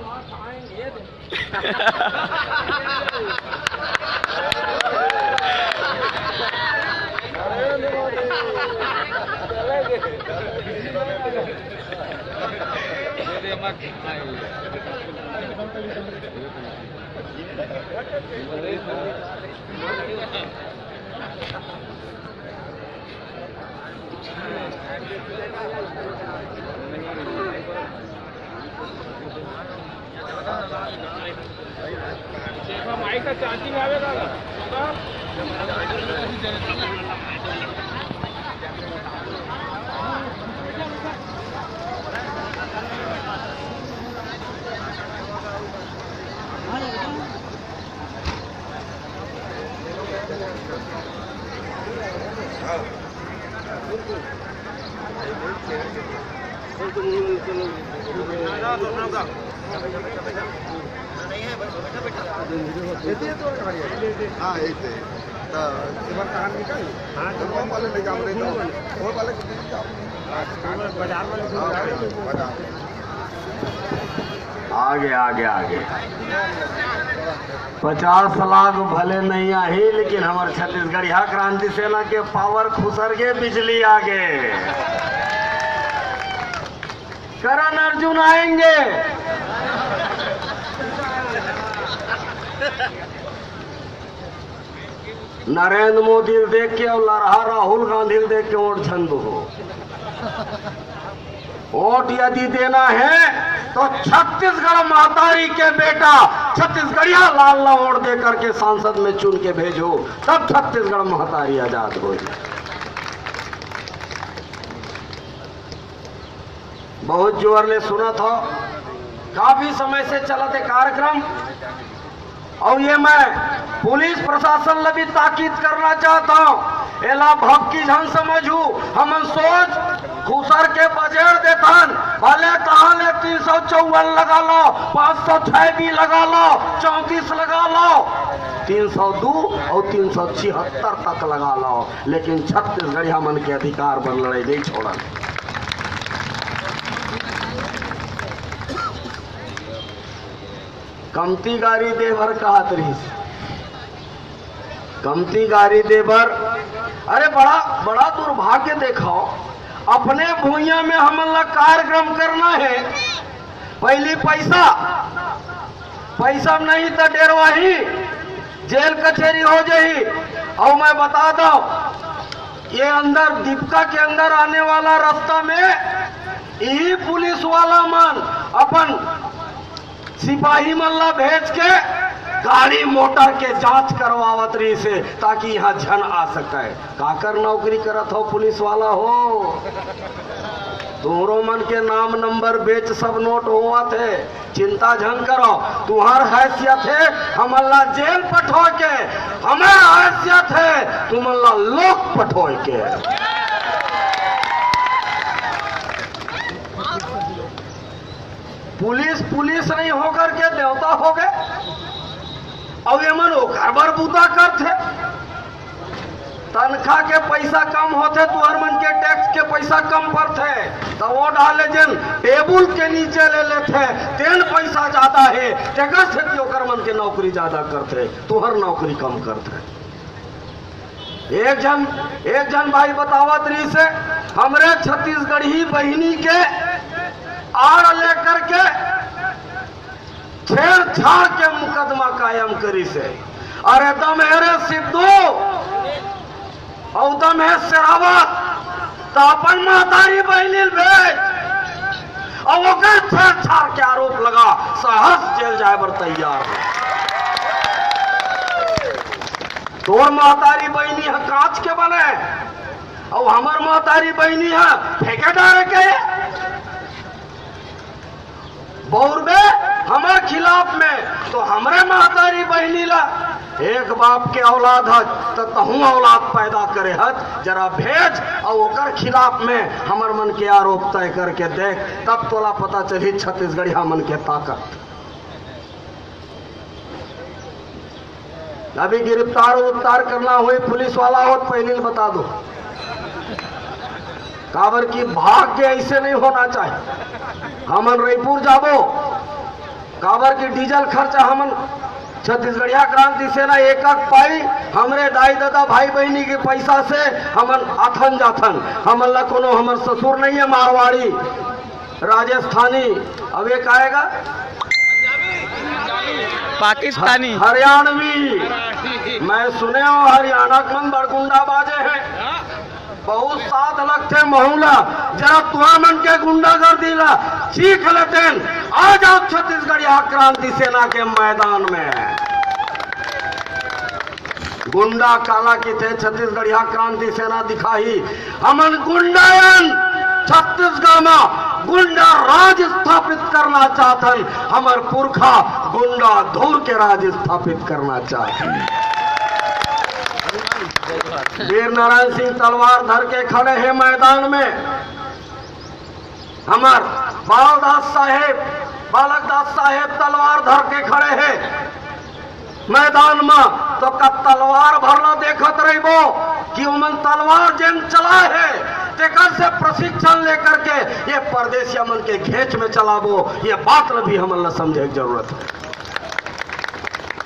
माइक का चार्जिंग आवेगा। हाँ, यही थे। तो वो वाले ले जाओ, ले जाओ। वो वाले बाजार वाले। हाँ, बाजार। आगे, आगे, आगे। पचास लाख भले नहीं आही, लेकिन हमर छत्तीसगढ़िया क्रांति सेना के पावर खुसर के बिजली आगे। करण अर्जुन आएंगे। नरेंद्र मोदी ल देख के अउ लरहा राहुल गांधी ल देख के वोट झन दो। वोट यदि देना हे तो छत्तीसगढ़ महतारी के बेटा छत्तीसगढ़िया लाल ला वोट दे करके सांसद में चुन के भेजो, तब छत्तीसगढ़ महतारी आजाद होही। बहुत जोर ले सुनत हव, काफी समय से चलत हे कार्यक्रम। अउ ये मैं पुलिस प्रशासन ल भी ताकीद करना चाहत हंव, एला भपकी झन समझहू। हमन सोच खुसर के बजेर देथन, भले तहां ले तीन सौ चौवन लगा लव, पांच सौ छह भी लगा लव, चौंतीस लगा लव, तीन सौ दू अउ तीन सौ छिहत्तर तक लगा लव, लेकिन छत्तीसगढ़िया मन के अधिकार बर लड़ाई नहीं छोड़न। कमती गारी दे बर कहत रहिस, कमती गारी दे बर। अरे बड़ा, बड़ा दुर्भाग्य देखव, अपने भुइयां में हमन ला कार्यक्रम करना हे, पहली पैसा, पैसा नहीं त डेरवाही, जेल कचेरी हो जाही। अउ मैं बता दंव, ये अंदर दीपका के अंदर आने वाला रास्ता में इही पुलिस वाला मन अपन सिपाही मन ला भेज के गाड़ी मोटर के जांच करवावत रहिस हे, ताकि इहां झन आ सके। काकर नौकरी करत हव पुलिस वाला हो? तुंहरो मन के नाम नंबर बेच सब नोट होवत हे, चिंता झन करव। तुंहर हैसियत हे हमन ला जेल पठोय के, हमर हैसियत हे तुमन ला लोक पठोय के। पुलिस पुलिस नहीं होकर के देवता हो गए, अउ ये मन ओकर बर बूता करथे। तनखा के पैसा कम होथे, तुहर मन के टैक्स के पैसा कम पड़थे, त वो डाले जेन टेबुल के नीचे ले लेथे, तेन पैसा ज्यादा हे, तेकर सेती ओकर मन के नौकरी ज्यादा करथे, तुहर नौकरी कम करथे। एक झन, एक झन भाई बतावत रहिस हे, हमरे छत्तीसगढ़ी बहिनी के आड़ लेकर के छेड़छाड़ के मुकदमा कायम करिस हे। अरे दम हे रे सिद्धू, अउ दम हे शेरावत, त अपन महतारी बहिनी ल भेज, अउ ओकर छेड़छाड़ के आरोप लगा, सहस जेल जाए बर तैयार हे। तोर महतारी बहिनी ह कांच के बने, अउ हमर महतारी बहिनी ह फेंके डारे के। बउरबे हमर खिलाफ में, तो हमरे महतारी बहिनी ला, एक बाप के औलाद हच, त तहूं औलाद पैदा करे हच, जरा भेज, अउ ओकर खिलाफ में हमर मन के आरोप तय करके देख, तब तोला पता चलही छत्तीसगढ़िया मन के ताकत। अभी गिरफ्तार उरफ्तार करना होही, पुलिस वाला हो, पहले ही बता दो। काबर कि भाग्य ऐसे नहीं होना चाहिए। हमन रईपुर जाबो, काबर कि डीजल खर्चा हमन छत्तीसगढ़िया क्रांति सेना एक एक पाई, हमरे दाई ददा भाई बहिनी के पैसा से हमन आथन जाथन। हमन ला कोनो हमर ससुर नहीं है मारवाड़ी, राजस्थानी, अब एक आएगा पाकिस्तानी। हरियाणवी। मैं सुने हूं हरियाणा के मन बड़ गुंडा बाजे हैं, बहुत साथ लगथे महूला। जरा तुहा मन के गुंडागर्दी ला चीख लेतेन। आ जाओ छत्तीसगढ़िया क्रांति सेना के मैदान में। गुंडा काला किथे, छत्तीसगढ़िया क्रांति सेना दिखाही। हमन गुंडा अन, छत्तीसगढ़ में गुंडा राज स्थापित करना चाहथन। हमर पुरखा गुंडा धूर के राज स्थापित करना चाहथन। वीर नारायण सिंह तलवार धर के खड़े हे मैदान में। हमर बालदास साहेब, बालक दास साहेब तलवार धर के खड़े हे मैदान म, तो का तलवार भर ला देखत रहिबो कि ओमन तलवार जेन चलाए हे, तेकर से प्रशिक्षण लेकर के ये परदेसिया मन के घेंच में चलाबो? ये बात ला भी हमन ला समझे के जरूरत हे।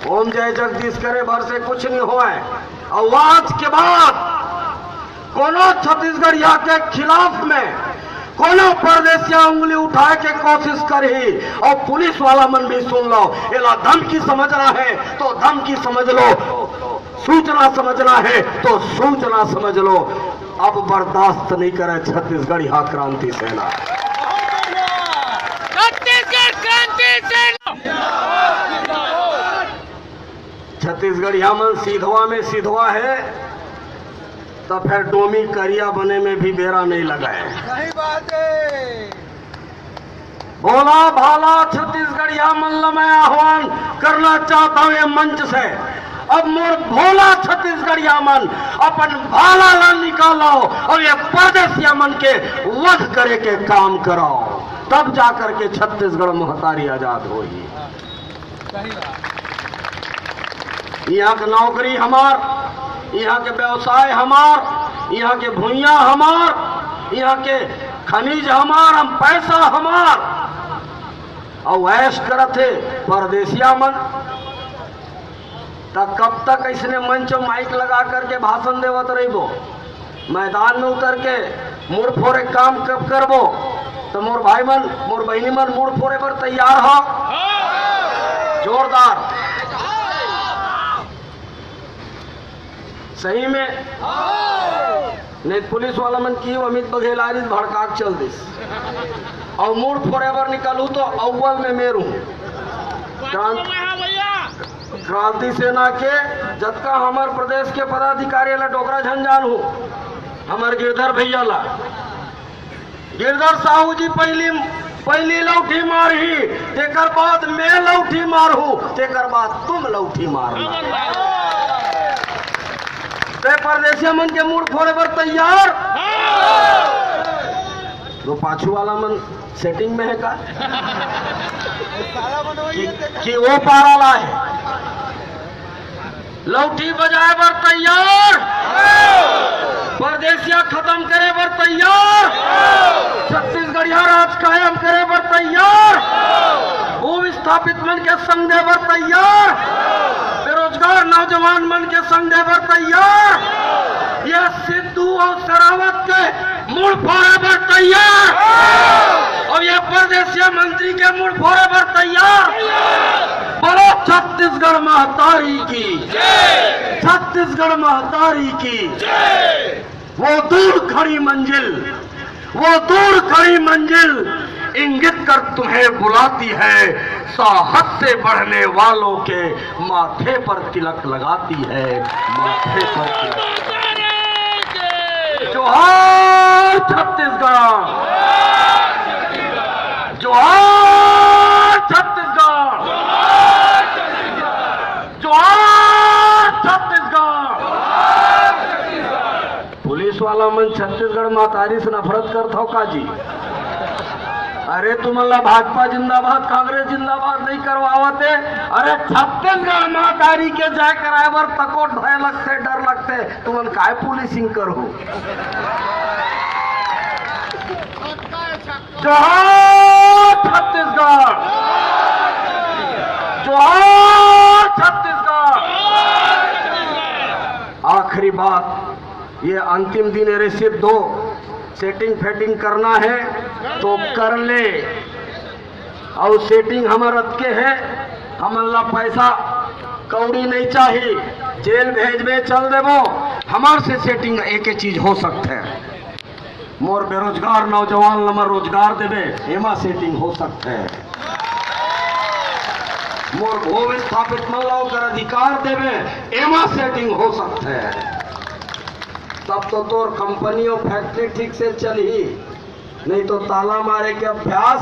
ओम जय जगदीश करे भर से कुछ नहीं होए। अउ आज के बाद कोनो छत्तीसगढ़िया के खिलाफ में कोनो परदेसिया उंगली उठाए के कोशिश करही, अउ पुलिस वाला मन भी सुन लो, एला धमकी समझना हे तो धमकी समझ लो, सूचना समझना हे तो सूचना समझ लो। अब बर्दाश्त नहीं करे छत्तीसगढ़िया क्रांति सेना। छत्तीसगढ़ क्रांति सेना। छत्तीसगढ़िया मन सीधवा में सीधवा हे, त फेर डोमी करिया बने में भी बेरा नहीं लगाए। सही बात हे। भोला भाला छत्तीसगढ़िया मन ला मैं आह्वान करना चाहता हूं ये मंच से, अब मोर भोला छत्तीसगढ़िया मन अपन भाला ला निकालो अउ ये परदेसिया मन के वध करे के काम करो, तब जाकर के छत्तीसगढ़ महतारी आजाद होही। इहां के नौकरी हमार, इहां के व्यवसाय हमार, इहां के भुइयां हमार, इहां के खनिज हमार, हम पैसा हमार, अउ ऐश करत हे परदेसिया मन। त कब तक अइसने मंच माइक लगा करके भाषण देवत रहिबो? मैदान में उतर के मुड़ फोरे काम कब करबो? त मोर भाई मन, मोर बहिनी मन, मुड़ फोरे बर तैयार हो? जोरदार। सही में? नहीं, पुलिस वाला मन की अमित बघेल आरिस भड़का के चल दिस। अउ मुड़ फोरे बर निकलू तो अव्वल में मेर हूं। क्रांत-, क्रांति सेना के जतका हमर प्रदेश के पदाधिकारी ला डोकरा झन जानहू, हमर गिरधर भैया ला, गिरधर साहू जी पहली, पहली लौठी मारही, तेकर बाद मैं लौठी मारहू, तेकर बाद तुम लौठी मारना। ते परदेसिया मन के मुड़ फोरे बर तैयार? तो पाछू वाला मन सेटिंग में हे का? कि, कि वो पारा ला हे? लौठी बजाए बर तैयार? परदेसिया खत्म करे बर तैयार? छत्तीसगढ़िया राज कायम करे बर तैयार? भू विस्थापित मन के संग दे बर तैयार? बेरोजगार नौजवान मन के संग दे बर तैयार? ये सिद्धू अउ शेरावत के मुड़ फोड़े बर तैयार। अउ ये परदेसिया मंत्री के मुड़ फोड़े बर तैयार। बोलो छत्तीसगढ़ महतारी की, छत्तीसगढ़ महतारी की। वो दूर खड़ी मंजिल, वो दूर खड़ी मंजिल इंगित कर तुम्हें बुलाती है। साहस से बढ़ने वालों के माथे पर तिलक लगाती है, माथे पर तिलक लगाती है। जोहार छत्तीसगढ़, जोहार छत्तीसगढ़, जोहार छत्तीसगढ़। पुलिस वाला मन छत्तीसगढ़ महतारी से नफरत करत हव का जी? अरे तुमन ला भाजपा जिंदाबाद, कांग्रेस जिंदाबाद नहीं करवावत हे। अरे छत्तीसगढ़ महतारी के जय कराए बर तको भय लगथे, डर लगथे, तुमन काय पुलिसिंग करहू? जोहार छत्तीसगढ़, जोहार छत्तीसगढ़। आखिरी बात, ये अंतिम दिन है रे सिद्धो, सेटिंग फेटिंग करना है तो कर ले, अउ सेटिंग हमर अतके है, हमन ला पैसा कौड़ी नहीं चाही, जेल भेजबे चल देबो, हमर से सेटिंग एक चीज हो सकथे। मोर बेरोजगार नौजवान ला मैं रोजगार देबे, एमा सेटिंग हो सकथे। मोर भू विस्थापित मन ला ओकर अधिकार देबे, एमा सेटिंग हो सकथे। तब तो तोर कंपनी अउ फैक्ट्री ठीक से चलही, नहीं तो ताला मारे के अभ्यास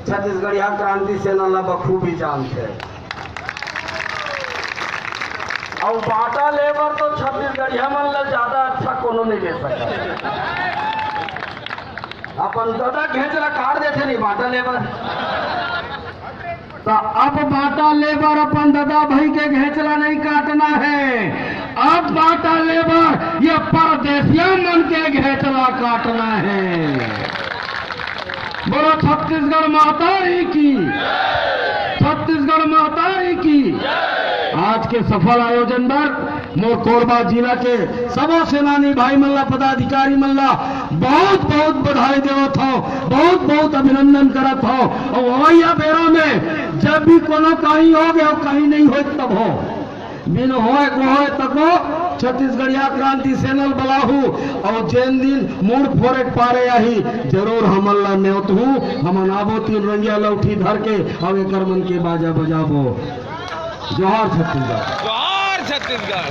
छत्तीसगढ़िया क्रांति सेना ला बखूबी जानथे। अउ बांटा लेबर तो छत्तीसगढ़िया मन ला ज्यादा अच्छा कोनो नहीं ले सकता। अपन ददा घेंच ला काट देथे नहीं बांटा लेबर। तो अब बांटा लेबर अपन ददा भाई के घेंच ला नहीं काटना है, अब बांटा लेबर ये परदेसिया मन के घेंच ला काटना है। बोलो छत्तीसगढ़ महतारी की, छत्तीसगढ़ महतारी की। आज के सफल आयोजन बर मोर कोरबा जिला के सबो सेनानी भाई मन ला, पदाधिकारी मन ला बहुत बहुत बधाई देवत हव, बहुत बहुत अभिनंदन करत हव। अउ अवइया बेरा में जब भी कोनो कहीं होगे अउ कहीं नहीं होय तब हो, बिन होय को होय तको छत्तीसगढ़िया क्रांति सेना ल बलाहू अउ जेन दिन मुड़ फोरे के पारे आही जरूर हमन ला नेवतहू। हमन आबो तीन रंगिया लौठी धर के अउ एकर मन के बाजा बजाबो। जोहार छत्तीसगढ़। जोहार छत्तीसगढ़।